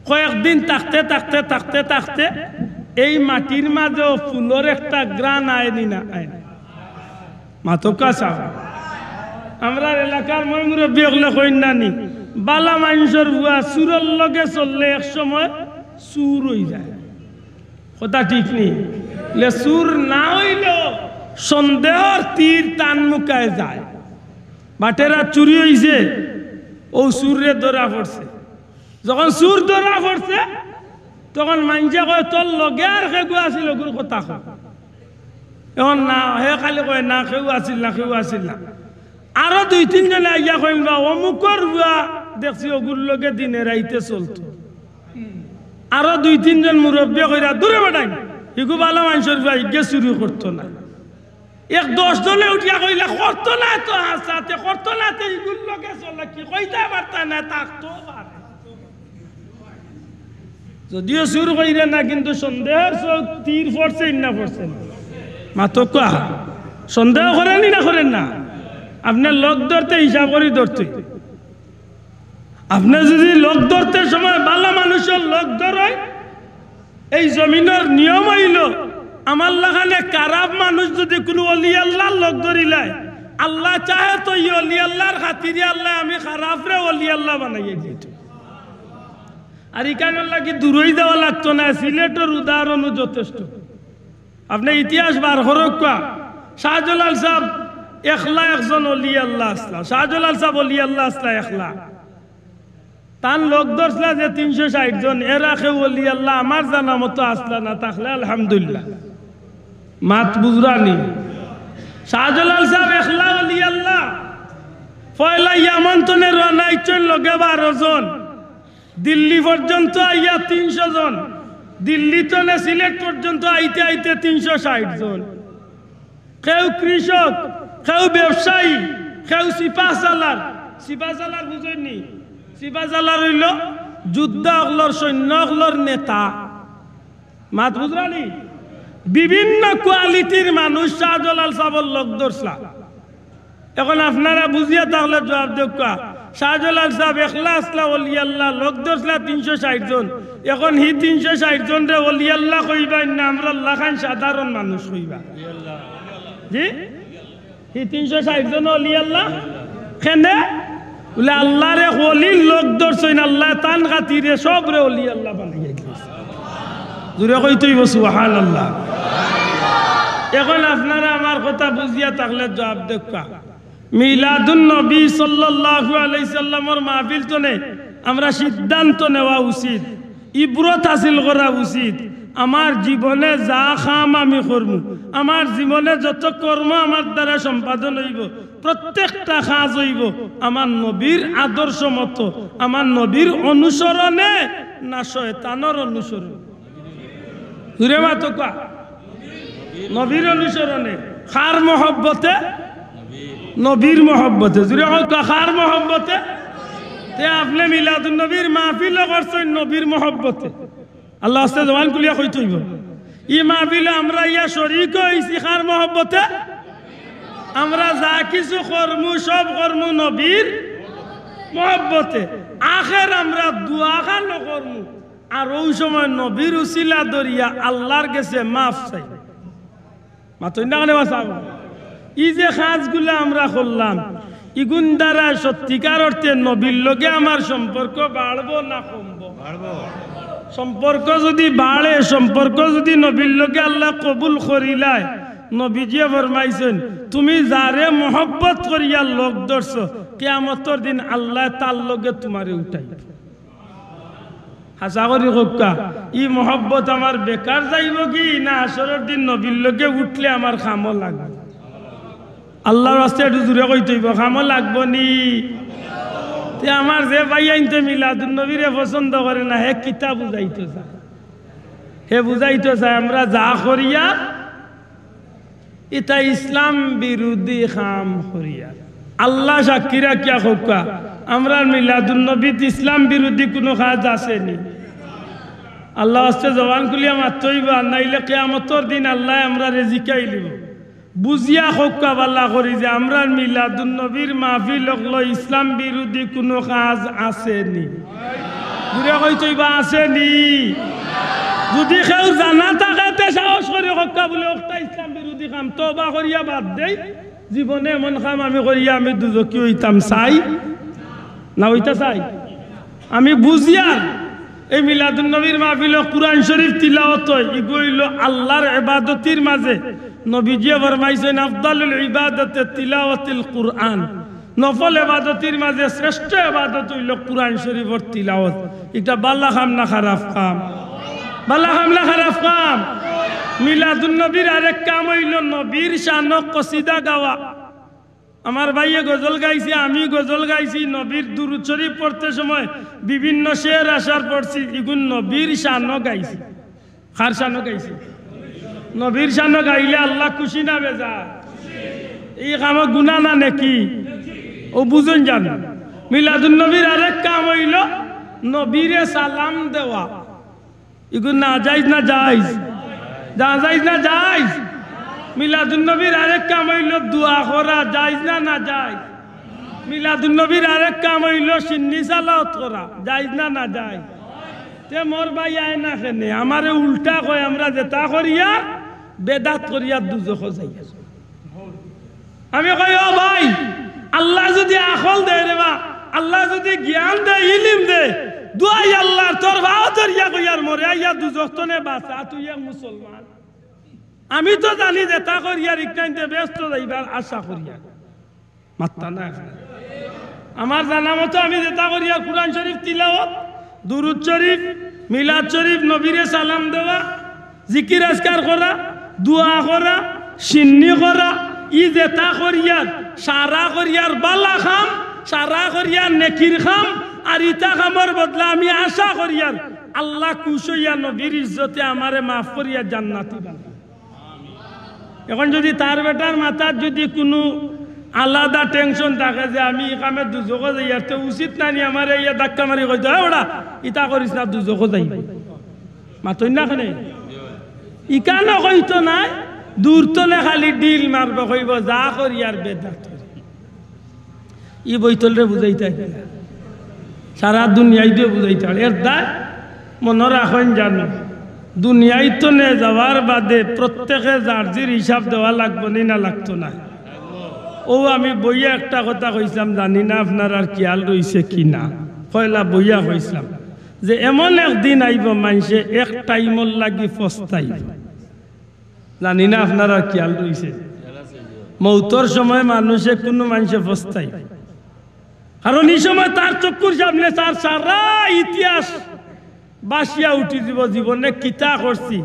কয়েকদিন থাকতে থাকতে থাকতে থাকতে এই মাটির মাঝেও ফুলর একটা ঘ্রাণ আয় নি না আয় না? মাতউক্কা চাও। আমরার এলাকার ময় মুরব্বি অকলে কইন না নি, বালা মানষর পুয়া চুরর লগে চললে এক সময় চুর অই যায়। কথা ঠিক নি? লে চুর না অইলেও সন্দেহর তীর তান মুখায় যায়। বাটেরা চুরি অইছে, অউ চুররে ধরা পড়ছে। যখন চুর ধরা পড়ছে, তখন মাইনষে কয়, "তোর লগে আর কেগু আছিল, অগুর কথা ক।" এখন না, হে খালি কয়, "না, কেউ আছিল না, কেউ আছিল না।" আরো দুই তিনজনে আইয়া কইন, "বা, অমুকর পুয়া দেখছি, অগুর লগে দিনে রাইতে চলতো।" আরো দুই তিনজন মুরব্বিয়ে কইরা, "দূরে বেটাইন, ইগু ভালা মানষর পুয়া, ইগে চুরি করতো না।" এক দশ জনে উঠিয়া কইলা, "করতো না তো, হাছাতে করতো না তো, ইগুর লগে চলে, কি কইতা পারতা না, থাকতো পারে।" যদিও চুর কইরা না, কিন্তু সন্দেহর চোখ তীর পড়ছে, ইন্না পড়ছে না। মাতউক্কা, সন্দেহ করইন নি না করইন না? আপনে লগ ধরতে হিসাব করি ধরতে। আপনে যুদি লগ ধরতে সময় ভালা মানষর লগ ধরইন, এই জমিনর নিয়ম অইলো, আমার লাখানে খারাপ মানুষ যুদি কুনু অলি আল্লার লগ ধরিলায়, আল্লায় চাহে তো ই অলি আল্লার খাতিরে আল্লায় আমি খারাপরে অলি আল্লা বানাইয়া দিতো। আর ইখানর লাগি দূরই যাওয়া লাগতো না, সিলেটর উদাহরণও যথেষ্ট। আপনে ইতিহাস বার করউক্কা, শাহজালাল সাব একলা একজন অলি আল্লা আছলা, শাহজালাল সাব অলি আল্লা আছলা একলা। তান লগ ধরছলা যে তিনশো ষাইট জন, এরা কেউ অলি আল্লা আমার জানা মতো আছলা না, থাকলে আলহামদুলিল্লাহ। মাত বুঝরা নি? শাহজালাল সাব একলা অলি আল্লা। পয়লা ইয়ামন তনে রওয়ানা অইছইন লগে বারো জন, দিল্লি পর্যন্ত আইয়া তিনশো জন, দিল্লি তনে সিলেট পর্যন্ত আইতে আইতে তিনশো ষাইট জন। কেউ কৃষক, কেউ ব্যবসায়ী, কেউ সিপাহসালার। সিপাহসালার বুঝইন নি? সিপাহসালার অইলো যোদ্ধা অকলর, সৈন্য অকলর নেতা। মাত বুঝরা নি? বিভিন্ন কোয়ালিটির মানুষ শাহজালাল সাবর লগ ধরছলা। এখন আপনারা বুঝিয়া থাকলে জুয়াব দেউক্কা। শাহজালাল সাব একলা আছলা অলি আল্লা, লগ ধরছলা তিনশো ষাইট জন। এখন হি তিনশো ষাইট জনরে অলি আল্লা কইবা না, আমরার লাখান সাধারণ মানুষ কইবা? জি? হি তিনশো ষাইট জন অলি আল্লা? কেনে? বুলে আল্লার এক অলির লগ ধরছইন, আল্লায় তান খাতিরে সবরে অলি আল্লা বানাইয়া দিছে। জুরে কইতে অইবো সুবহানাল্লাহ। এখন আপনারা আমার কথা বুঝিয়া থাকলে জুয়াব দেউক্কা। মিলাদুন নবী সাল্লাল্লাহু আলাইহি সাল্লামর মাহফিল তনে আমরা সিদ্ধান্ত নেওয়া উচিত, ইবরত হাসিল করা উচিত। আমার জীবনে যা কাম আমি করমু, আমার জীবনে যত কর্ম আমার দ্বারা সম্পাদন অইবো, প্রত্যেকটা কাজ অইবো আমার নবীর আদর্শ মতো, আমার নবীর অনুসরণে, না শয়তানর অনুসরণে। জুরে মাতউক্কা। নবীর অনুসরণে। কার মহব্বতে? নবীর মহব্বতে। জুরে কউক্কা, কার মহব্বতে? তে আপনে মিলাদুন নবীর মাহফিলও করছইন নবীর মহব্বতে। আল্লার ওয়াস্তে জবান খুলিয়া কইতে অইবো। ই মাহফিলো আমরা ইয়া শরিক অইছি কার মহব্বতে? আমরা যা কিছু করমু, সব করমু নবীর মহব্বতে। আখের আমরা দোয়া খানো করমু। আর অউ সময় নবীর উসিলা ধরিয়া আল্লার গেছে মাফ চাই। মাতইন না কেনে বা সাব? ই যে কাজগুলা আমরা করলাম, ইগুন দ্বারা সত্যিকার অর্থে নবীর লগে আমার সম্পর্ক বাড়বো না কমবো? বাড়বো। সম্পর্ক যুদি বাড়ে, সম্পর্ক যুদি নবীর লগে আল্লায় কবুল করিলায়, নবীজিয়ে ফরমাইছইন, "তুমি যারে মহব্বত করিয়া লগ ধরছো, কিয়ামতর দিন আল্লায় তার লগে তুমারে উঠাইবা।" হাছা করি কউক্কা, ই মহব্বত আমার বেকার যাইবোগি, না হাশরর দিন নবীর লগে উঠলে আমার কামো লাগবো? আল্লার ওয়াস্তে একটু জুরে কইতে অইবো, কামো লাগবো নি? তে আমার যে ভাইয়াইন্তে মিলাদুন নবীরে পছন্দ করে না, হে কিতা বুঝাইতো চায়? হে বুঝাইতো চায় আমরা যা করিয়ার ইতা ইসলাম বিরোধী কাম করিয়ার। আল্লা সাক্ষী রাখিয়া কউক্কা, আমরার মিলাদুন নবীত ইসলাম বিরোধী কুনু কাজ আছে নি? আল্লার ওয়াস্তে জবান খুলিয়া মাততে অইবো, আর নাইলে কিয়ামতর দিন আল্লায় আমরারে জিকাইলিবো। বুঝিয়া কউক্কা ভালা করি যে আমরার মিলাদুন নবীর মাহফিল অকলো ইসলাম বিরোধী কুনু কাজ আছে নি? জুরে কইতে অইবো, আছে নি? যুদি কেউ জানা থাকে, তে সাহস করি কউক্কা বুলে, "অকটা ইসলাম বিরোধী কাম, তওবা করিয়া বাদ দেই, জীবনে এমন কাম আমি করিয়া আমি দুজখি অইতাম চাই না, অইতা চাই?" আমি বুঝিয়ার এই মিলাদুন নবীর মাহফিলো কুরআন শরীফ তিলাওয়াত অয়, ইগু অইলো আল্লার ইবাদতির মাঝে। নবীজিয়ে ফরমাইছইন, "আফদালুল ইবাদাতে তিলাওয়াতুল কুরআন।" নফল এবাদতির মাঝে শ্রেষ্ঠ এবাদত অইলো কুরআন শরীফর তিলাওয়াত। ইটা বালা কাম না খারাপ কাম? বালা কাম না খারাপ কাম? মিলাদুন নবীর আরেক কাম অইলো নবীর শানো কসিদা গাওয়া। আমার ভাইয়ে গজল গাইছে, আমি গজল গাইছি, নবীর দুরুদ শরীফ পড়তে সময় বিভিন্ন শের আশার পড়ছি, ইগুন নবীর শানো গাইছি। কার শানো গাইছি? নবীর শানো গাইলে আল্লাহ খুশি না বেজার? ই কামো গুনা না নেকি? অউ বুঝইন জানো। মিলাদুন নবীর আরেক কাম অইলো নবীরে সালাম দেওয়া। ইগুন নাজাইজ না জাইজ? নাজাইজ না জাইজ? মিলাদুন নবীর আরেক কাম অইলো দোয়া করা, জাইজ না নাজাইজ? মিলাদুন নবীর আরেক কাম অইলো শিন্নি সালাওয়াত করা, জাইজ না নাজাইজ? তে মোর ভাই আয় না কেনে? আমারে উল্টা কয়, আমরা যেতা করিয়ার, বেদাত করিয়ার দুজখো যাইয়ার। আমি কই, ও ভাই, আল্লায় যুদি আকল দেয় রে বা, আল্লায় যুদি জ্ঞান দেয়, ইলিম দেয়, দোয়াই আল্লার, তোর পাও ধরিয়া কইয়ার, মোরে আইয়া দুজখ তনে বাঁচা, তুই এক মুসলমান। আমি তো জানি যেতা করিয়ার ইকটাইনতে বেহেস্তো যাইবার আশা করিয়ার। মাত্তা না। আমার জানা মতো আমি যেতা করিয়ার কুরআন শরীফ তিলাওয়াত, দুরুদ শরীফ, মিলাদ শরীফ, নবীরে সালাম দেওয়া, জিকির আজকার করা, দোয়া করা, শিন্নি করা, ই যেতা করিয়ার, সারা করিয়ার বালা কাম, সারা করিয়ার নেকির কাম, আর ইতা কামর বদলা আমি আশা করিয়ার আল্লাহ খুশ অইয়া নবীর ইজ্জতে আমারে মাফ করিয়া জান্নাতি বানাইন। এখন যুদি তার বেটার মাথাত যুদি কুনু আলাদা টেনশন থাকে যে আমি ই কামে দুজখো যাইয়ার, তে উচিত না নি আমারে ইয়া ধাক্কা মারি কইতো, "এ ওরা, ইতা করিস না, দুজখো যাইবে।" মাতইন না কেনে? ইখানো কইতো নায়, দূর তনে খালি ডিল মারবো, কইবো, "যা করিয়ার বেদাত করি।" ই বৈতলরে বুঝাইতা পারি না। সারা দুনিয়াইরে বুঝাইতা পারি। এর দায় মনো রাখইন জানো, দুনিয়াইত তনে যাওয়ার বাদে প্রত্যেকে যার জির হিসাব দেওয়া লাগবো নি না লাগতো না? অউ আমি বইয়া একটা কথা কইছলাম, জানি না আপনারার খিয়াল রইছে কি না। পয়লা বইয়া কইছলাম যে এমন একদিন আইবো মানষে এক টাইমর লাগি পস্তাইবো। জানি না আপনারার খিয়াল রইছে। মউতর সময় মানুষে, কুনু মানষে পস্তাইবো। কারণ ই সময় তার চক্ষুর সামনে তার সারা ইতিহাস ভাসিয়া উঠি যিবো, জীবনে কিতা করছি,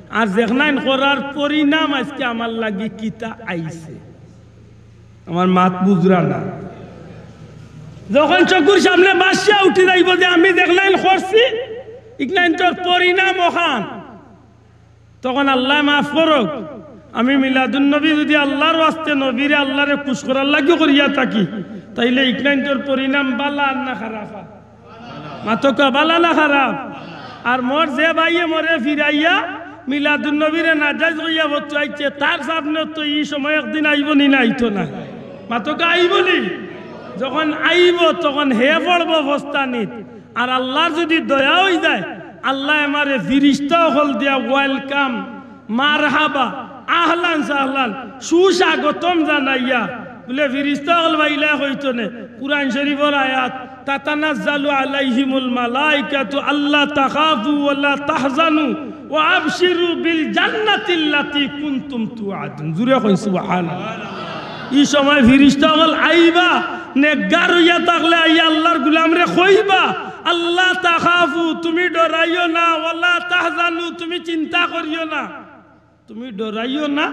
আর যেখানাইন করার পরিণাম আইজকে আমার লাগি কিতা আইছে। আমার মাত বুঝরা না? যখন চক্ষুর সামনে ভাসিয়া উঠি যাইবো যে আমি যেখানাইন করছি, ইখানাইনতর পরিণাম অখান। তখন আল্লায় মাফ করউক, আমি মিলাদুন নবী যুদি আল্লার ওয়াস্তে নবীরে আল্লারে খুশ করার লাগি করিয়া থাকি, তাইলে ইখানাইনতর পরিণাম বালা আর না খারাপ? মাতউক্কা, বালা না খারাপ? আর মোর যে ভাইয়ে মোরে ফিরাইয়া মিলাদুন নবীরে নাজাইজ কইয়া ফতোয়া দিছে, তার সামনে তো ই সময় একদিন আইবো নি না আইতো না? মাতউক্কা, আইবো নি? যখন আইবো তখন হে পড়বো পস্তানিত। আর আল্লার যুদি দয়া অইযায়, আল্লায় আমারে ফিরিস্তা অকল দিয়া welcome, মারহাবা, আহলান সাহলান, সুস্বাগতম জানাইয়া, বুলে ফিরিস্তা অকল বাইলা কইতো নে, কুরআন শরীফর আয়াত, "তাতানাজ্জালু আলাইহিমুল মালাইকাতু আল্লা তাখাফু ওয়া লা তাহজানু ওয়া আবশিরু বিল জান্নাতিল্লাতী কুনতুম তুআদুন।" জুরে কইন সুবহানাল্লাহ। ই সময় ফিরিস্তা অকল আইবা, নেককার অইয়া থাকলে আইয়া আল্লার গুলামরে কইবা, "আল্লা তাখাফু, তুমি ডরাইও না, ওয়ালা তাহজানু, তুমি চিন্তা করিও না, তুমি ডরাইও না,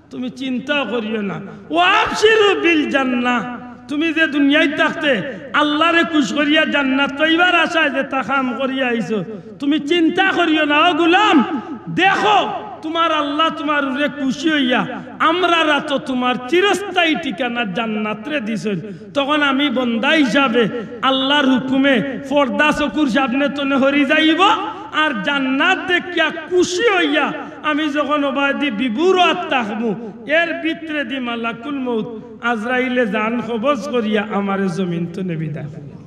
তুমি চিন্তাও করিও না, ওয়া আবশিরু বিল জান্নাহ, তুমি যে দুনিয়াইত থাকতে আল্লারে খুশ করিয়া জান্নাত পাইবার আশায় যেতা কাম করিয়া আইছো, তুমি চিন্তা করিও না।" ও গুলাম, দেখো, তুমার আল্লা তুমার উপরে খুশি অইয়া আমরার আতো তুমার চিরস্থায়ী ঠিকানা জান্নাতরে দিছইন। তখন আমি বন্দা হিসাবে আল্লার হুকুমে পর্দা চকুর সামনে তনে হরি যাইবো, আর জান্নাত দেখিয়া খুশি অইয়া আমি যখন অবায়দি বিবুর আত থাকমু, এর ভিতরেদি মালাকুল মউত আজরাইলে জান কবজ করিয়া আমারে জমিন তনে বিদায় করবো।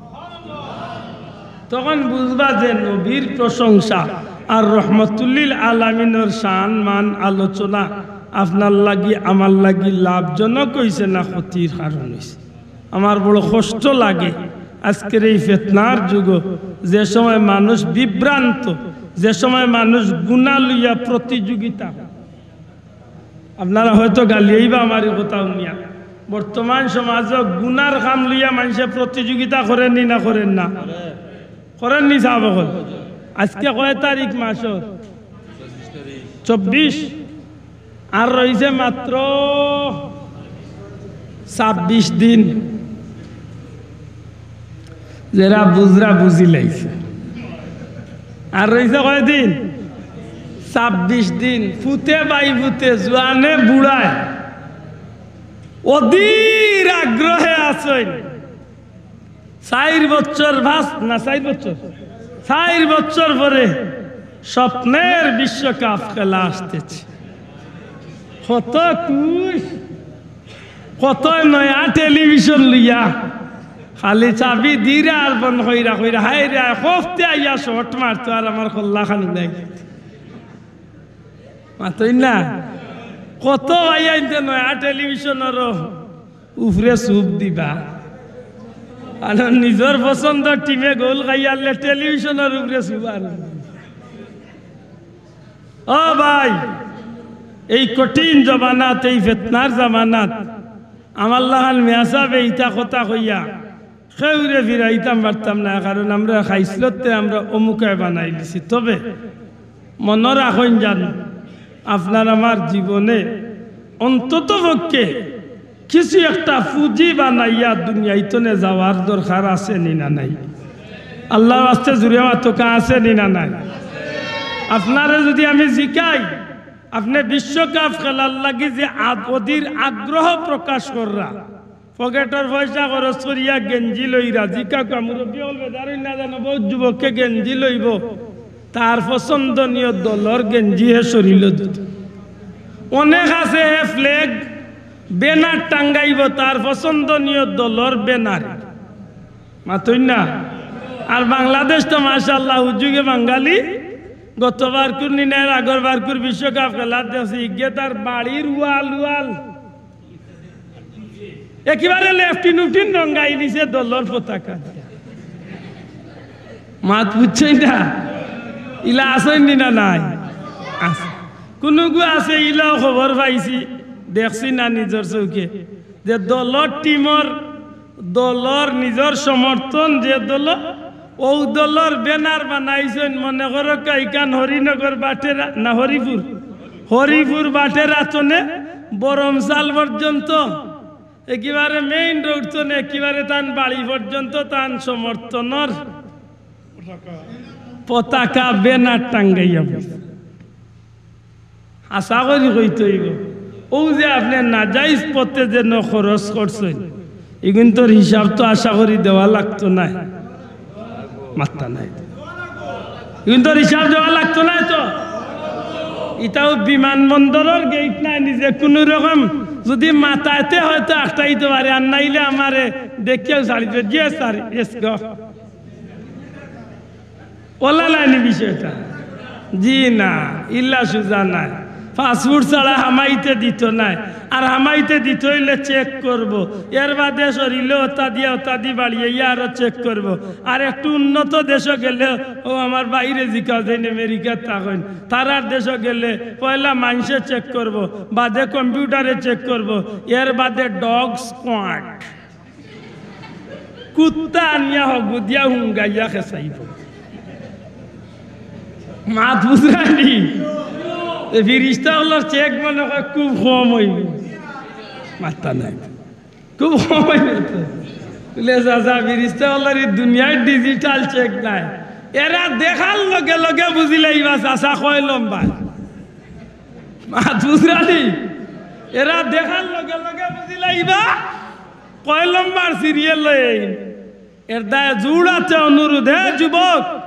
তখন বুঝবা যে নবীর প্রশংসা আর রহমতুল্লিল আলামিনর শান মান আলোচনা আপনার লাগি আমার লাগি লাভজনক অইছে না ক্ষতির কারণ অইছে। আমার বড় কষ্ট লাগে আজকের এই ফিতনার যুগো, যে সময় মানুষ বিভ্রান্ত, যে সময় মানুষ গুনা লইয়া প্রতিযোগিতা। আপনারা হয়তো গালিয়াইবা আমার ই কথা হুনিয়া, বর্তমান সমাজো গুনার কাম লইয়া মানষে প্রতিযোগিতা করের নি না করের না? করের নি সাব অকল? আজকে কয় তারিখ মাসর? চব্বিশ। আর রইছে মাত্র ছাব্বিশ দিন। যেরা বুঝরা বুঝিলাইছে। আর রইছে কয়দিন? ছাব্বিশ দিন। ফুতে বাই ফুতে, জুয়ানে বুড়ায় অধীর আগ্রহে আছইন। চাইর বছর, পাঁচ না, চাইর বছর, চাইর বছর পরে স্বপ্নের বিশ্বকাপ খেলা আসতেছে। কত খুশ, কত নয়া টেলিভিশন লইয়া, খালি চাবি দিরা আর বন্ধ কইরা কইরা, হায় রে, হায়, হফতে আইয়া শট মারতো আর আমার কল্লা খান উড়াই দিত। মাতইন না? কত ভাইয়াইন্তে নয়া টেলিভিশনরও উপরে সুপ দিবা, আর নিজর পছন্দ টিমে গোল খাইয়ারলে টেলিভিশনর উপরে সুপ আর। ও ভাই, এই কঠিন জমানাত, এই ফিতনার জমানাত আমার লাখান মিয়া সাবে ইতা কথা কইয়া কেউরে ফিরাইতাম পারতাম না, কারণ আমরা খাইছলতে আমরা অমুকায় বানাই দিছি। তবে মনো রাখইন যান, আপনার আমার জীবনে অন্তত পক্ষে কিছু একটা পুঁজি বানাইয়া দুনিয়াইতনে যাওয়ার দরকার আছে নি না নাই? আল্লার ওয়াস্তে জুরে মাতউক্কা, আছে নি না নাই? আপনারে যুদি আমি জিকাই, আপনে বিশ্বকাপ খেলার লাগি যে আগ-, অধীর আগ্রহ প্রকাশ কররা, পকেটর পয়সা খরচ করিয়া গেঞ্জি লইরা, জিকাউক্কা, মুরব্বি অকল বেজার অইন না জানো, বউত যুবকে গেঞ্জি লইবো, তার পছন্দনীয় দলর গেঞ্জি হে শরীলো দিত। অনেক আছে হে ফ্ল্যাগ, ব্যানার টাঙ্গাইবো, তার পছন্দনীয় দলর ব্যানার। মাতইন না? আর বাংলাদেশ তো মাশাআল্লাহ, হুজুগে বাঙালি, গতবারকুর নি না এর আগরবারকুর বিশ্বকাপ খেলাত দেখছি, ইগে তার বাড়ির ওয়াল ওয়াল একেবারে লেফটিন উফটিন রঙ্গাই দিছে দলর পতাকা দিয়া। মাত বুঝছইন না? ইলা আছইন নি না নাই? আছে। কুনুগু আছে, ইলাও খবর পাইছি, দেখছি না নিজর চউখে, যে দলর টিমর, দলর নিজর সমর্থন যে দল, অউ দলর ব্যানার বানাইছইন, মনে করউক্কা ইখান হরিনগর বাটেরা, না হরিপুর, হরিপুর বাটেরা তনে বরমসাল পর্যন্ত, একেবারে মেইন রোড তনে একেবারে তান বাড়ি পর্যন্ত তান সমর্থনর পতাকা ব্যানার টাঙ্গাইয়া বইছে। আশা করি কইতে অইবো, অউ যে আপনে নাজাইজ পথে যেন খরচ করছইন, ইগুইন্তর হিসাব তো আশা করি দেওয়া লাগতো নায়। মাত্তা নাই। ইগুইন্তর হিসাব দেওয়া লাগতো নায় তো। ইতাও বিমানবন্দরর গেইট নায়, নিজে কুনু রকম যুদি মাতাইতে অয় তো আটকাইতো পারে, আর নাইলে আমারে দেখিয়াউ ছাড়ি দিতো, "Yes sir, yes go।" অলা নায় নি বিষয়টা? জি না, ইলা সুজা নায়। পাসপোর্ট ছাড়া হামাইতে দিতো নায়, আর হামাইতে দিতো অইলে চেক করবো। এর বাদে শরীলো অতা দিয়া অতা দি বাড়িয়া আরো চেক করবো। আর একটু উন্নত দেশো গেলে, অউ আমার ভাইরে জিকাও যেইন আমেরিকাত থাকইন, তারার দেশো গেলে পয়লা মানষে চেক করবো, বাদে কম্পিউটারে চেক করবো, এর বাদে ডগ স্কোয়াড। কুত্তা আনিয়া হগু দিয়া হুঙ্গাইয়া খেছাইবো। মাত বুঝরা নি? এ ফিরিস্তা অকলর চেক মনে কয় খুব কম অইবো। মাত্তা নাই। খুব কম অইবো তো। বুলে, "চাচা, ফিরিস্তা অকলর ই দুনিয়ার ডিজিটাল চেক নাই। এরা দেখার লগে লগে বুঝিলাইবা, চাচা কয় লম্বা।" মাত বুঝরা নি? এরা দেখার লগে লগে বুঝিলাইবা কয় লম্বার সিরিয়াল লইন। এর দায় জোড়াতে অনুরোধ, হে যুবক,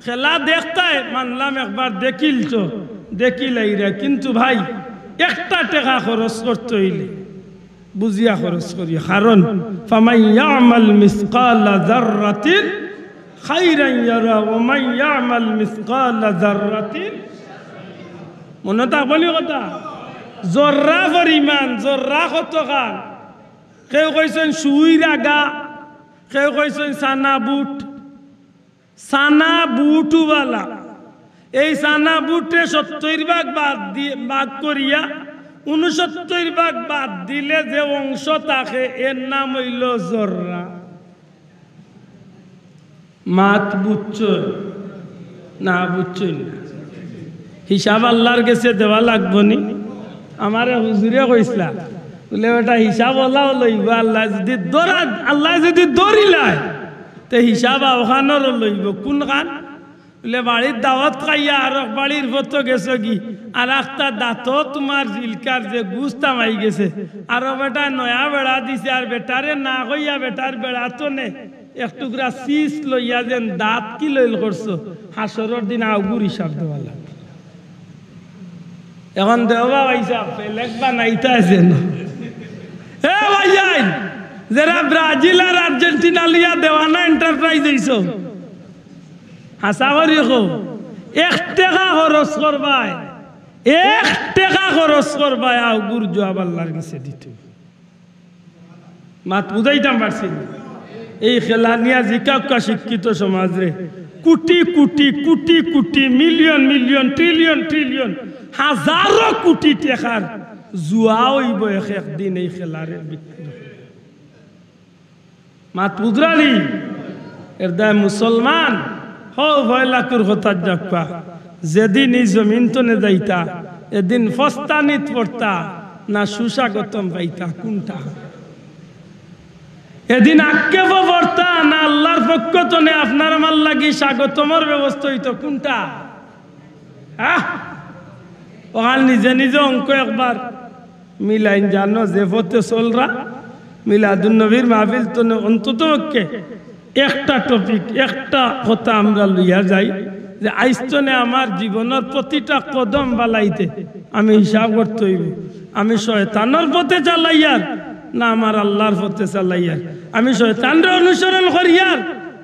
খেলা দেখতায় মানলাম একবার দেখিল তো, দেখিলাইরা, কিন্তু ভাই, একটা টেকা খরচ করতে অইলে বুঝিয়া খরচ করিও, কারণ ফামান ইয়ামাল মিসকালা যাররাতিন খাইরান ইয়ারা ওয়া মান ইয়ামাল মিসকালা যাররাতিন, মনো থাকবো নি কথা? জর্রা পরিমাণ, জর্রা কতখান? কেউ কইছইন সুইর আগা, কেউ কইছইন চানা বুট। চানা বুটওয়ালা। এই চানা বুটে সত্তইর ভাগ বাদ দিয়া, ভাগ করিয়া ঊনসত্তইর ভাগ বাদ দিলে যে অংশ থাকে, এর নাম অইলো জররা। মাত বুঝছো না? বুঝছো না? হিসাব আল্লার গেছে দেওয়া লাগবো নি? আমারে হুজুরে কইছলা, বুলে, "বেটা, হিসাব অলাও লইবো, আল্লায় যুদি ধরা, আল্লায় যুদি ধরিলায়, তে হিসাব অখানরও লইবো।" কুনখান? বুলে, "বাড়িত দাওয়াত খাইয়া আরক বাড়ির ফটো গেছোগি, আর একটা দাঁতো তুমার জিলকার যে গুস্ত হামাই গেছে, আরো বেটায় নয়া বেড়া দিছে, আর বেটারে না কইয়া বেটার বেড়া তনে এক টুকরা চিজ লইয়া যেন দাঁত কিলইল করছো, হাশরর দিন আউগুর হিসাব দেওয়া লাগবো।" এখন দেওবা পয়সা পেলেক বানাইতা আছে না? এ ভাইয়াইন, যেরা ব্রাজিল আর আর্জেন্টিনা লইয়া দেওয়ানা এন্টারপ্রাইজ অইছো, হাছা করি কও, এক টেকা খরচ করবায়, এক টেকা খরচ করবায়, আউগুর জুয়াব আল্লার গেছে দিতে। মাত বুঝাইতাম পারছি নি? এই খেলা নিয়া জিকাউক্কা শিক্ষিত সমাজরে, কোটি কোটি কোটি crore, million million, trillion trillion, হাজারো কোটি টেকার জুয়া অইবো এক এক দিন এই খেলারে বিক্রি। মাত বুঝরা নি? এর দায় মুসলমান, হউ পয়লাকুর কথা যাউক্কা, যেদিন ই জমিন তনে যাইতা, এদিন ফস্তানিত পড়তা না সুস্বাগতম পাইতা, কুনটা? এদিন আক্ষেপো পড়তা না আল্লার পক্ষ তনে আপনার আমার লাগি স্বাগতমর ব্যবস্থা অইতো, কুনটা? আহ! অখান নিজে নিজে অঙ্ক একবার মিলাইন জানো, যে পথে চলরা, মিলাদুন নবীর মাহফিল তনে অন্তত পক্ষে একটা টপিক, একটা কথা আমরা লইয়া যাই যে আইজ তনে আমার জীবনর প্রতিটা কদম বালাইতে আমি হিসাব করতে অইবো। আমি শয়তানর পথে চালাইয়ার না আমার আল্লার পথে চালাইয়ার? আমি শয়তানরে অনুসরণ করিয়ার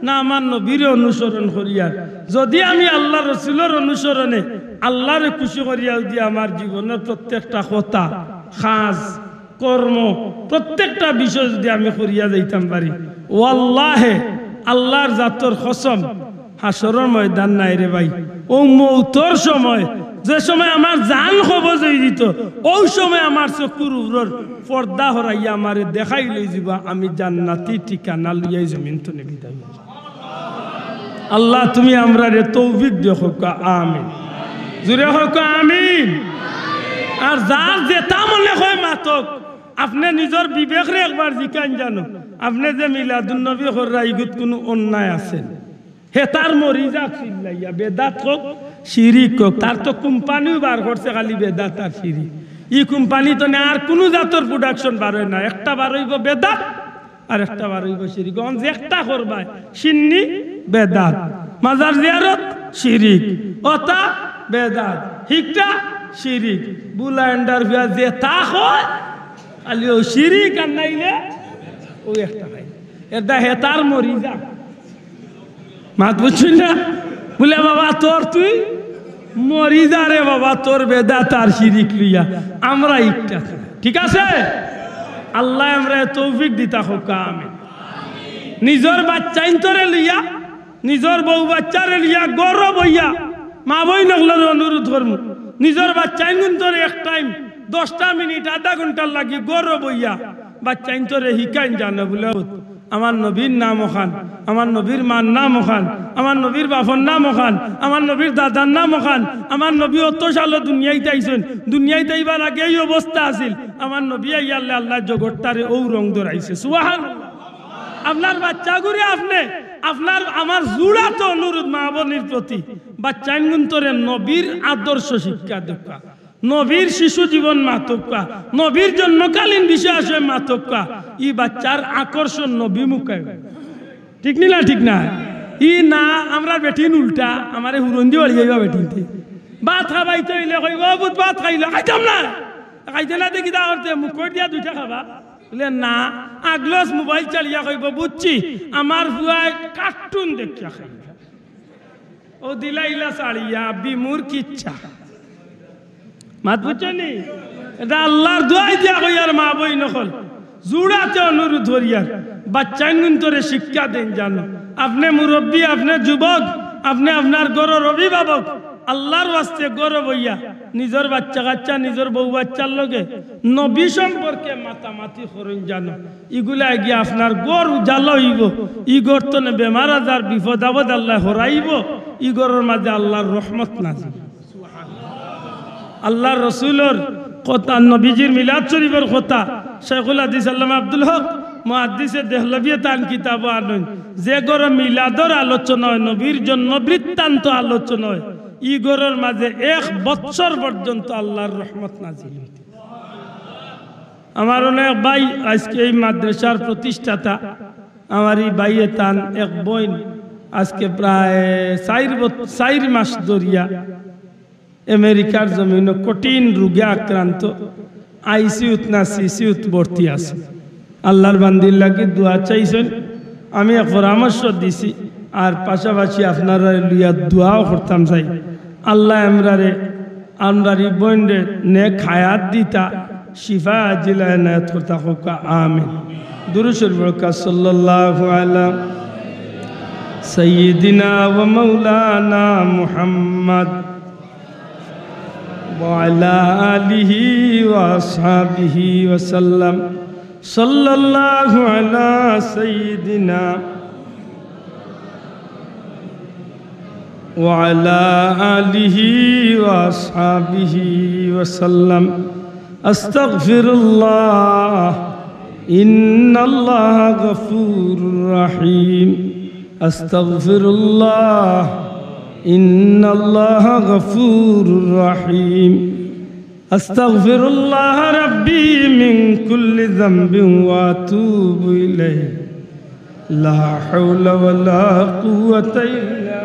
না আমার নবীরে অনুসরণ করিয়ার? যদি আমি আল্লার রসুলর অনুসরণে আল্লারে খুশি করিয়া যদি আমার জীবনর প্রত্যেকটা কথা, কাজ, কর্ম, প্রত্যেকটা বিষয় যদি আমি করিয়া যাইতাম পারি, ওয়াল্লাহে, আল্লার জাতর কসম, হাশরর ময়দান নাই রে ভাই। অউ মউতর সময়, যে সময় আমার জান কবজ অইযিতো, অউ সময় আমার চকুর উপরর পর্দা হরাইয়া আমারে দেখাই লইযিবা, আমি জান্নাতি ঠিকানা লইয়া ই জমিন তনে বিদায় অইযিমু। আল্লাহ, তুমি আমরারে তৌফিক দিও, কউক্কা আমিন। জুরে কউক্কা আমিন। আর যার যেটা মনে কয় মাতউক, আপনে নিজর বিবেকরে একবার জিকাইন জানো, আপনে যে মিলাদুন নবী কররা, ইগুত কুনু অন্যায় আছে নি? হেতার মরি যাউক চিল্লাইয়া, বেদাত কউক, শিরিক কউক, তার তো কোম্পানিউ বার করছে খালি বেদাত আর শিরিক। ই কোম্পানি তনে আর কুনু জাতর production বার অয় না, একটা বার অইবো বেদাত, আর একটা বার অইবো শিরিক। অখন যে একটা করবায়, শিন্নি বেদাত, মাজার জিয়ারত শিরিক, অতা বেদাত, হিকটা শিরিক, বুলাইন্ডার ফিয়া যেটা কয়, খালি অউ শিরিক আর নাইলে অউ একটা খাই। এর দায় হেতার মরি যা। মাত বুঝছইন না? বুলে, "বাবা, তোর তুই মরি যা রে বাবা, তোর বেদাত আর শিরিক লইয়া, আমরা ইকটা।" ঠিক আছে? আল্লায় আমরারে তৌফিক দিতা কউক্কা আমিন। নিজর বাচ্চাইন্তরে লইয়া, নিজর বউ বাচ্চারে লইয়া, ঘরো বইয়া, মা বইন অকলরে অনুরোধ করমু, নিজর বাচ্চাইনগুন্তরে এক টাইম দশটা মিনিট, আধা ঘন্টার লাগি ঘরো বইয়া বাচ্চাইন্তরে হিকাইন জানো বুলে, আমার নবীর নাম অখান, আমার নবীর মার নাম অখান, আমার নবীর বাপর নাম অখান, আমার নবীর দাদার নাম অখান, আমার নবী অত সালো দুনিয়াইত আইছইন, দুনিয়াইত আইবার আগে ই অবস্থা আছিল, আমার নবী আইয়ারলে আল্লায় জগতটারে অউ রং ধরাইছে। সুবহানাল্লাহ। আপনার বাচ্চাগুরে আপনে, আপনার, আমার জুড়াত অনুরোধ মা বইনর প্রতি, বাচ্চাইনগুন্তরে নবীর আদর্শ শিক্ষা দেউক্কা। নবীর শিশু জীবন মাতউক্কা, নবীর জন্মকালীন বিষয় আশয় মাতউক্কা, ই বাচ্চার আকর্ষণ নবীমুখী। ঠিক নি না? ঠিক না? ই না, আমরার বেটিন উল্টা, আমারে হুরন্দি বাড়ি যাইবা বেটিনতে। ভাত খাবাইতে অইলে কইবো, "ও পুত, ভাত খাইলে?" "খাইতাম না।" "খাইতে না দেখি দা করতে, মুখ কই দিয়া দুইটা খাবা।" বুলে, "না।" আগলস মোবাইল চালিয়া কইবো, "বুঝছি, আমার পুয়ায় কার্টুন দেখিয়া খাইবা।" অউ দিলা ইলা ছাড়িয়া বিমুর কিচ্ছা। মাত বুঝছো নি? এটা আল্লার দোয়াই দিয়া কইয়ার মা বইন অকল, জুড়াতে অনুরোধ করিয়ার, বাচ্চাইনগুন্তরে শিক্ষা দেইন জানো। আপনে মুরব্বি, আপনে যুবক, আপনে আপনার ঘরর অভিভাবক, আল্লাহর ওয়াস্তে ঘরো বইয়া নিজর বাচ্চা কাচ্চা, নিজর বউ বাচ্চার লগে নবী সম্পর্কে মাতামাতি করইন জানো। ইগুলা গিয়া আপনার ঘর উজালা অইবো, ই ঘর তনে বেমার আজার বিপদ আপদ আল্লায় হরাইবো, ই ঘরর মাঝে আল্লাহর রহমত নাজিল। আল্লাহর রসুলর কথা, নবীজির মিলাদ শরীফর কথা, শেখুল হাদিস আল্লামা আব্দুল হক মুহাদ্দিসে দেহলভিয়ে তান কিতাবো আনইন, যে ঘরো মিলাদর আলোচনা অয়, নবীর জন্ম বৃত্তান্ত আলোচনা অয়, ই ঘরর মাঝে এক বৎসর পর্যন্ত আল্লাহর রহমত নাজিল অইতো। আমার অনেক ভাই আজকে এই মাদ্রাসার প্রতিষ্ঠাতা, আমার এই ভাইয়ে তান এক বইন আজকে প্রায় চাইর বছ-, চাইর মাস ধরিয়া আমেরিকার জমিনো কঠিন রোগে আক্রান্ত, আইসিইউত না সিসিইউত ভর্তি আছে। আল্লাহর বান্দির লাগি দোয়া চাইছইন, আমি এক পরামর্শ দিছি, আর পাশাপাশি আপনারারে লইয়া দোয়াও করতাম চাই। আল্লায় আমরারে, আমরার ই বইনরে নেক হায়াত দিতা, শিফা আজিলা এনায়েত করতা, কউক্কা আমিন। দুরূদ শরীফ পড়উক্কা, সাল্লাল্লাহু আলা সাইয়্যিদিনা ওয়া মাওলানা মুহাম্মদ ওয়া আলা আলিহি ওয়া আসহাবিহি ওয়া সাল্লাম। সাল্লাল্লাহু আলা সাইয়্যিদিনা وعلى آله وأصحابه وسلم. أستغفر الله، إن الله غفور رحيم. أستغفر الله، إن الله غفور رحيم. أستغفر الله ربي من كل ذنب وأتوب إليه. لا حول ولا قوة إلا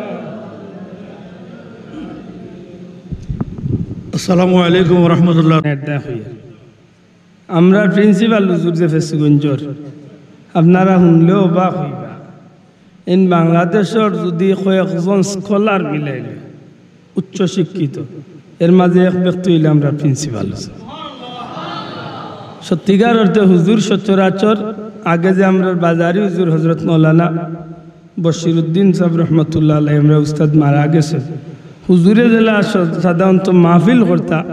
আসসালামু আলাইকুম ওয়া রাহমাতুল্লাহ। এটা হইয়া। আমরার প্রিন্সিপাল হুজুর যে ফেঞ্চুগঞ্জর, আপনারা হুনলেও অবাক অইবা। ইন বাংলাদেশর যুদি কয়েকজন স্কলার মিলাইলে, উচ্চ শিক্ষিত, এর মাঝে এক ব্যক্তি অইলে আমরার প্রিন্সিপাল হুজুর। সত্যিকার অর্থে হুজুর সচরাচর আগে যে আমরার বাজারি হুজুর হজরত মৌলানা বশিরউদ্দিন সাব রহমতুল্লাহ আলাইহি, আমরার উস্তাদ, মারা গেছইন। হুজুরে যেলা স-, সাধারণত মাহফিল করতা,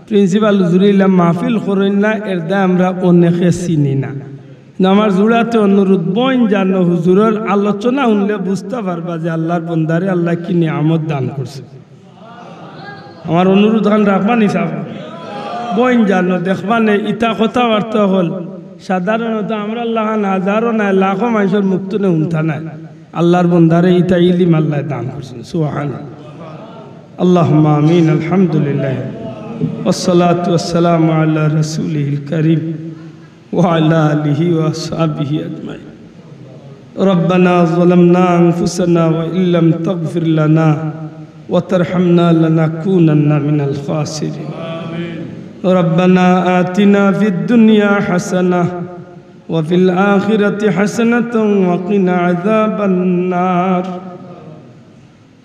প্রিন্সিপাল হুজুরে ইলা মাহফিল করইন না, এর দায় আমরা অনেকে চিনি না। কিন্তু আমার জুড়াতে অনুরোধ, বইন জানো হুজুরর আলোচনা হুনলে বুঝতা পারবা যে আল্লাহর বন্দারে আল্লায় কি নিয়ামত দান করছে। আমার অনুরোধ খান রাখবা নি সাব? বইন জানো, দেখবা নে, ইতা কথাবার্তা অকল সাধারণত আমরার লাখান হাজারো নায়, লাখো মানষর মুখ তনে হুনতা নায়। আল্লাহর বন্দারে ইতা ইলিম আল্লায় দান করছইন। সুবহানাল্লাহ। আল্লাহুম্মা আমিন। আলহামদুলিল্লাহ। ওয়াসসালাতু ওয়াসসালামু আলা রাসূলিহিল কারীম। وعلى آله وأصحابه أجمعين. ربنا ظلمنا أنفسنا وإن لم تغفر لنا وترحمنا لنكونن من الخاسرين. ربنا آتنا في الدنيا حسنة وفي الآخرة حسنة وقنا عذاب النار.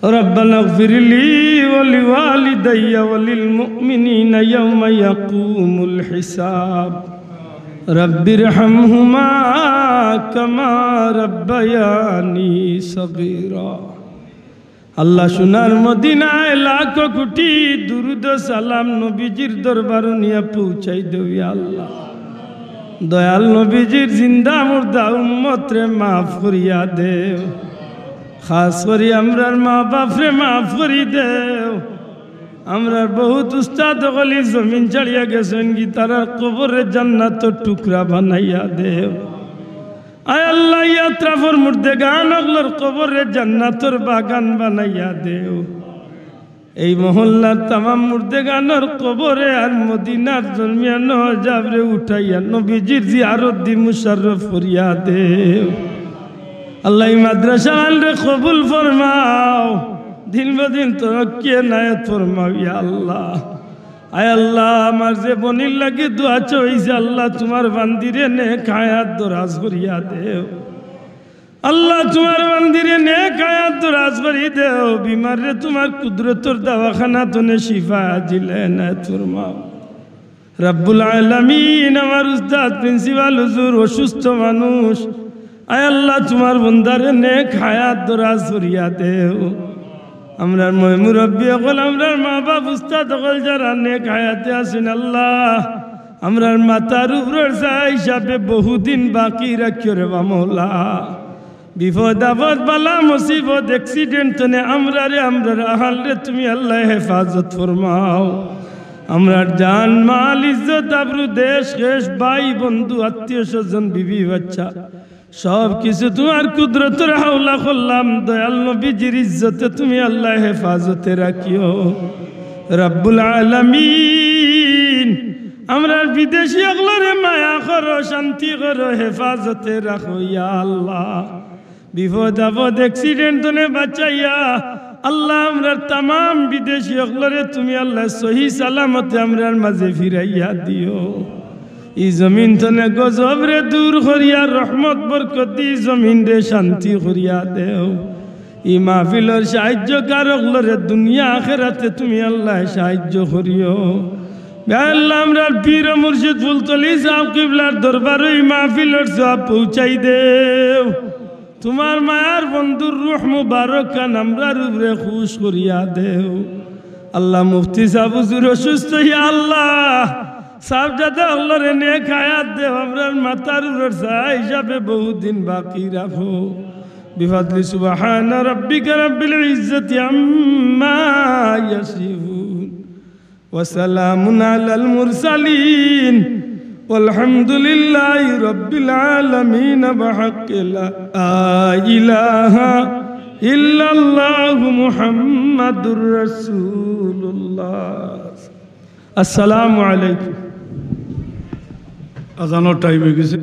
ربنا اغفر لي ولوالدي وللمؤمنين يوم يقوم الحساب. رب ارحمهما كما ربياني صغيرا. আল্লাহ, সোনার মদিনায় লাখো কোটি দুরুদ ও সালাম নবীজির দরবারো নিয়া পৌঁছাই দেও, ইয়া আল্লাহ। দয়াল নবীজির জিন্দা মুর্দা উম্মতরে মাফ করিয়া দেও। খাস করি আমরার মা বাপরে মাফ করি দেও। আমরার বহুত উস্তাদ অকল ই জমিন ছাড়িয়া গেছইন গি, তারার কবররে জান্নাতর টুকরা বানাইয়া দেও। আয় আল্লাহ, ই আতরাফর মুর্দেগান অকলর কবররে জান্নাতর বাগান বানাইয়া দেও। এই মহল্লার তামাম মুর্দেগানর কবরে আর মদিনার দরমিয়ানো আজাবরে উঠাইয়া নবীজির জিয়ারত দি মুশাররফ করিয়া দেও। আল্লাহ, ই মাদ্রাসা খানরে কবুল ফরমাও, দিন বদিন তরক্কি এনায়েত ফরমাও, ইয়া আল্লাহ। আয় আল্লাহ, আমার যে বইনর লাগি দোয়া চাইছি, আল্লাহ, তুমার বান্দিরে নেক হায়াত দরাজ করিয়া দেও। আল্লাহ, তুমার বান্দিরে নেক হায়াত দরাজ করি দেও। বিমাররে তুমার কুদরতর দাওয়াখানা তনে শিফা আজিলা এনায়েত ফরমাও। রাব্বুল আলামিন, আমার উস্তাদ প্রিন্সিপাল হুজুর অসুস্থ মানুষ, আয় আল্লাহ, তুমার বন্দারে নেক হায়াত দরাজ করিয়া দেও। আমরার ময় মুরব্বি অকল, আমরার মা বাপ উস্তাদ অকল যারা নেক হায়াতে আছইন আল্লাহ, আমরার মাথার উপরর ছায়া হিসাবে বহুদিন বাকি রাখিও রে বা মৌলা। বিপদ আপদ বালা মুসিবত accident তনে আমরারে আমরার আহালরে তুমি আল্লাহ হেফাজত ফরমাও। আমরার জান মাল ইজ্জত আবরু দেশ খেশ ভাই বন্ধু আত্মীয় স্বজন বিবি বাচ্চা সব কিছু তুমার কুদরতর হাওলা করলাম। দয়াল নবীজির ইজ্জতে তুমি আল্লাহ হেফাজতে রাখিও। রব্বুল আলামিন, আমরার বিদেশি অকলরে মায়া করো, শান্তি করো, হেফাজতে রাখো ইয়া আল্লাহ। বিপদ আপদ accident তনে বাঁচাইয়া আল্লাহ আমরার তামাম বিদেশি অকলরে তুমি আল্লাহ সহি সালামতে আমরার মাঝে ফিরাইয়া দিও। ই জমিন তনে গজবরে দূর করিয়া রহমত বরকতি জমিনরে শান্তি করিয়া দেও। ই মাহফিলর সাহায্যকার অকলরে দুনিয়া আখেরাতে তুমি আল্লাহ সাহায্য করিও। ইয়া আল্লাহ, আমরার পীর মুর্শিদ ফুলতলি সাহেব কিবলার দরবারো ই মাহফিলর সওয়াব পৌঁছাই দেও। তুমার মায়ার বন্ধুর রুহ মুবারক খান আমরার উপরে খুশ করিয়া দেও। আল্লাহ, মুফতি সাহেব হুজুর অসুস্থ, ইয়া আল্লাহ, সাহেবজাদা অকলরে নেক হায়াত দেও, আমরার মাথার উপরর ছায়া হিসাবে বহুদিন বাকি রাখো। বিফাদলি সুবহানা রাব্বিকা রাব্বিল ইজ্জাতি আম্মা ইয়াসিফুন। وسلام على المرسلين والحمد لله رب العالمين بحق لا إله إلا الله محمد رسول الله. আসসালামু আলাইকুম। আজানর টাইম অই গেছে।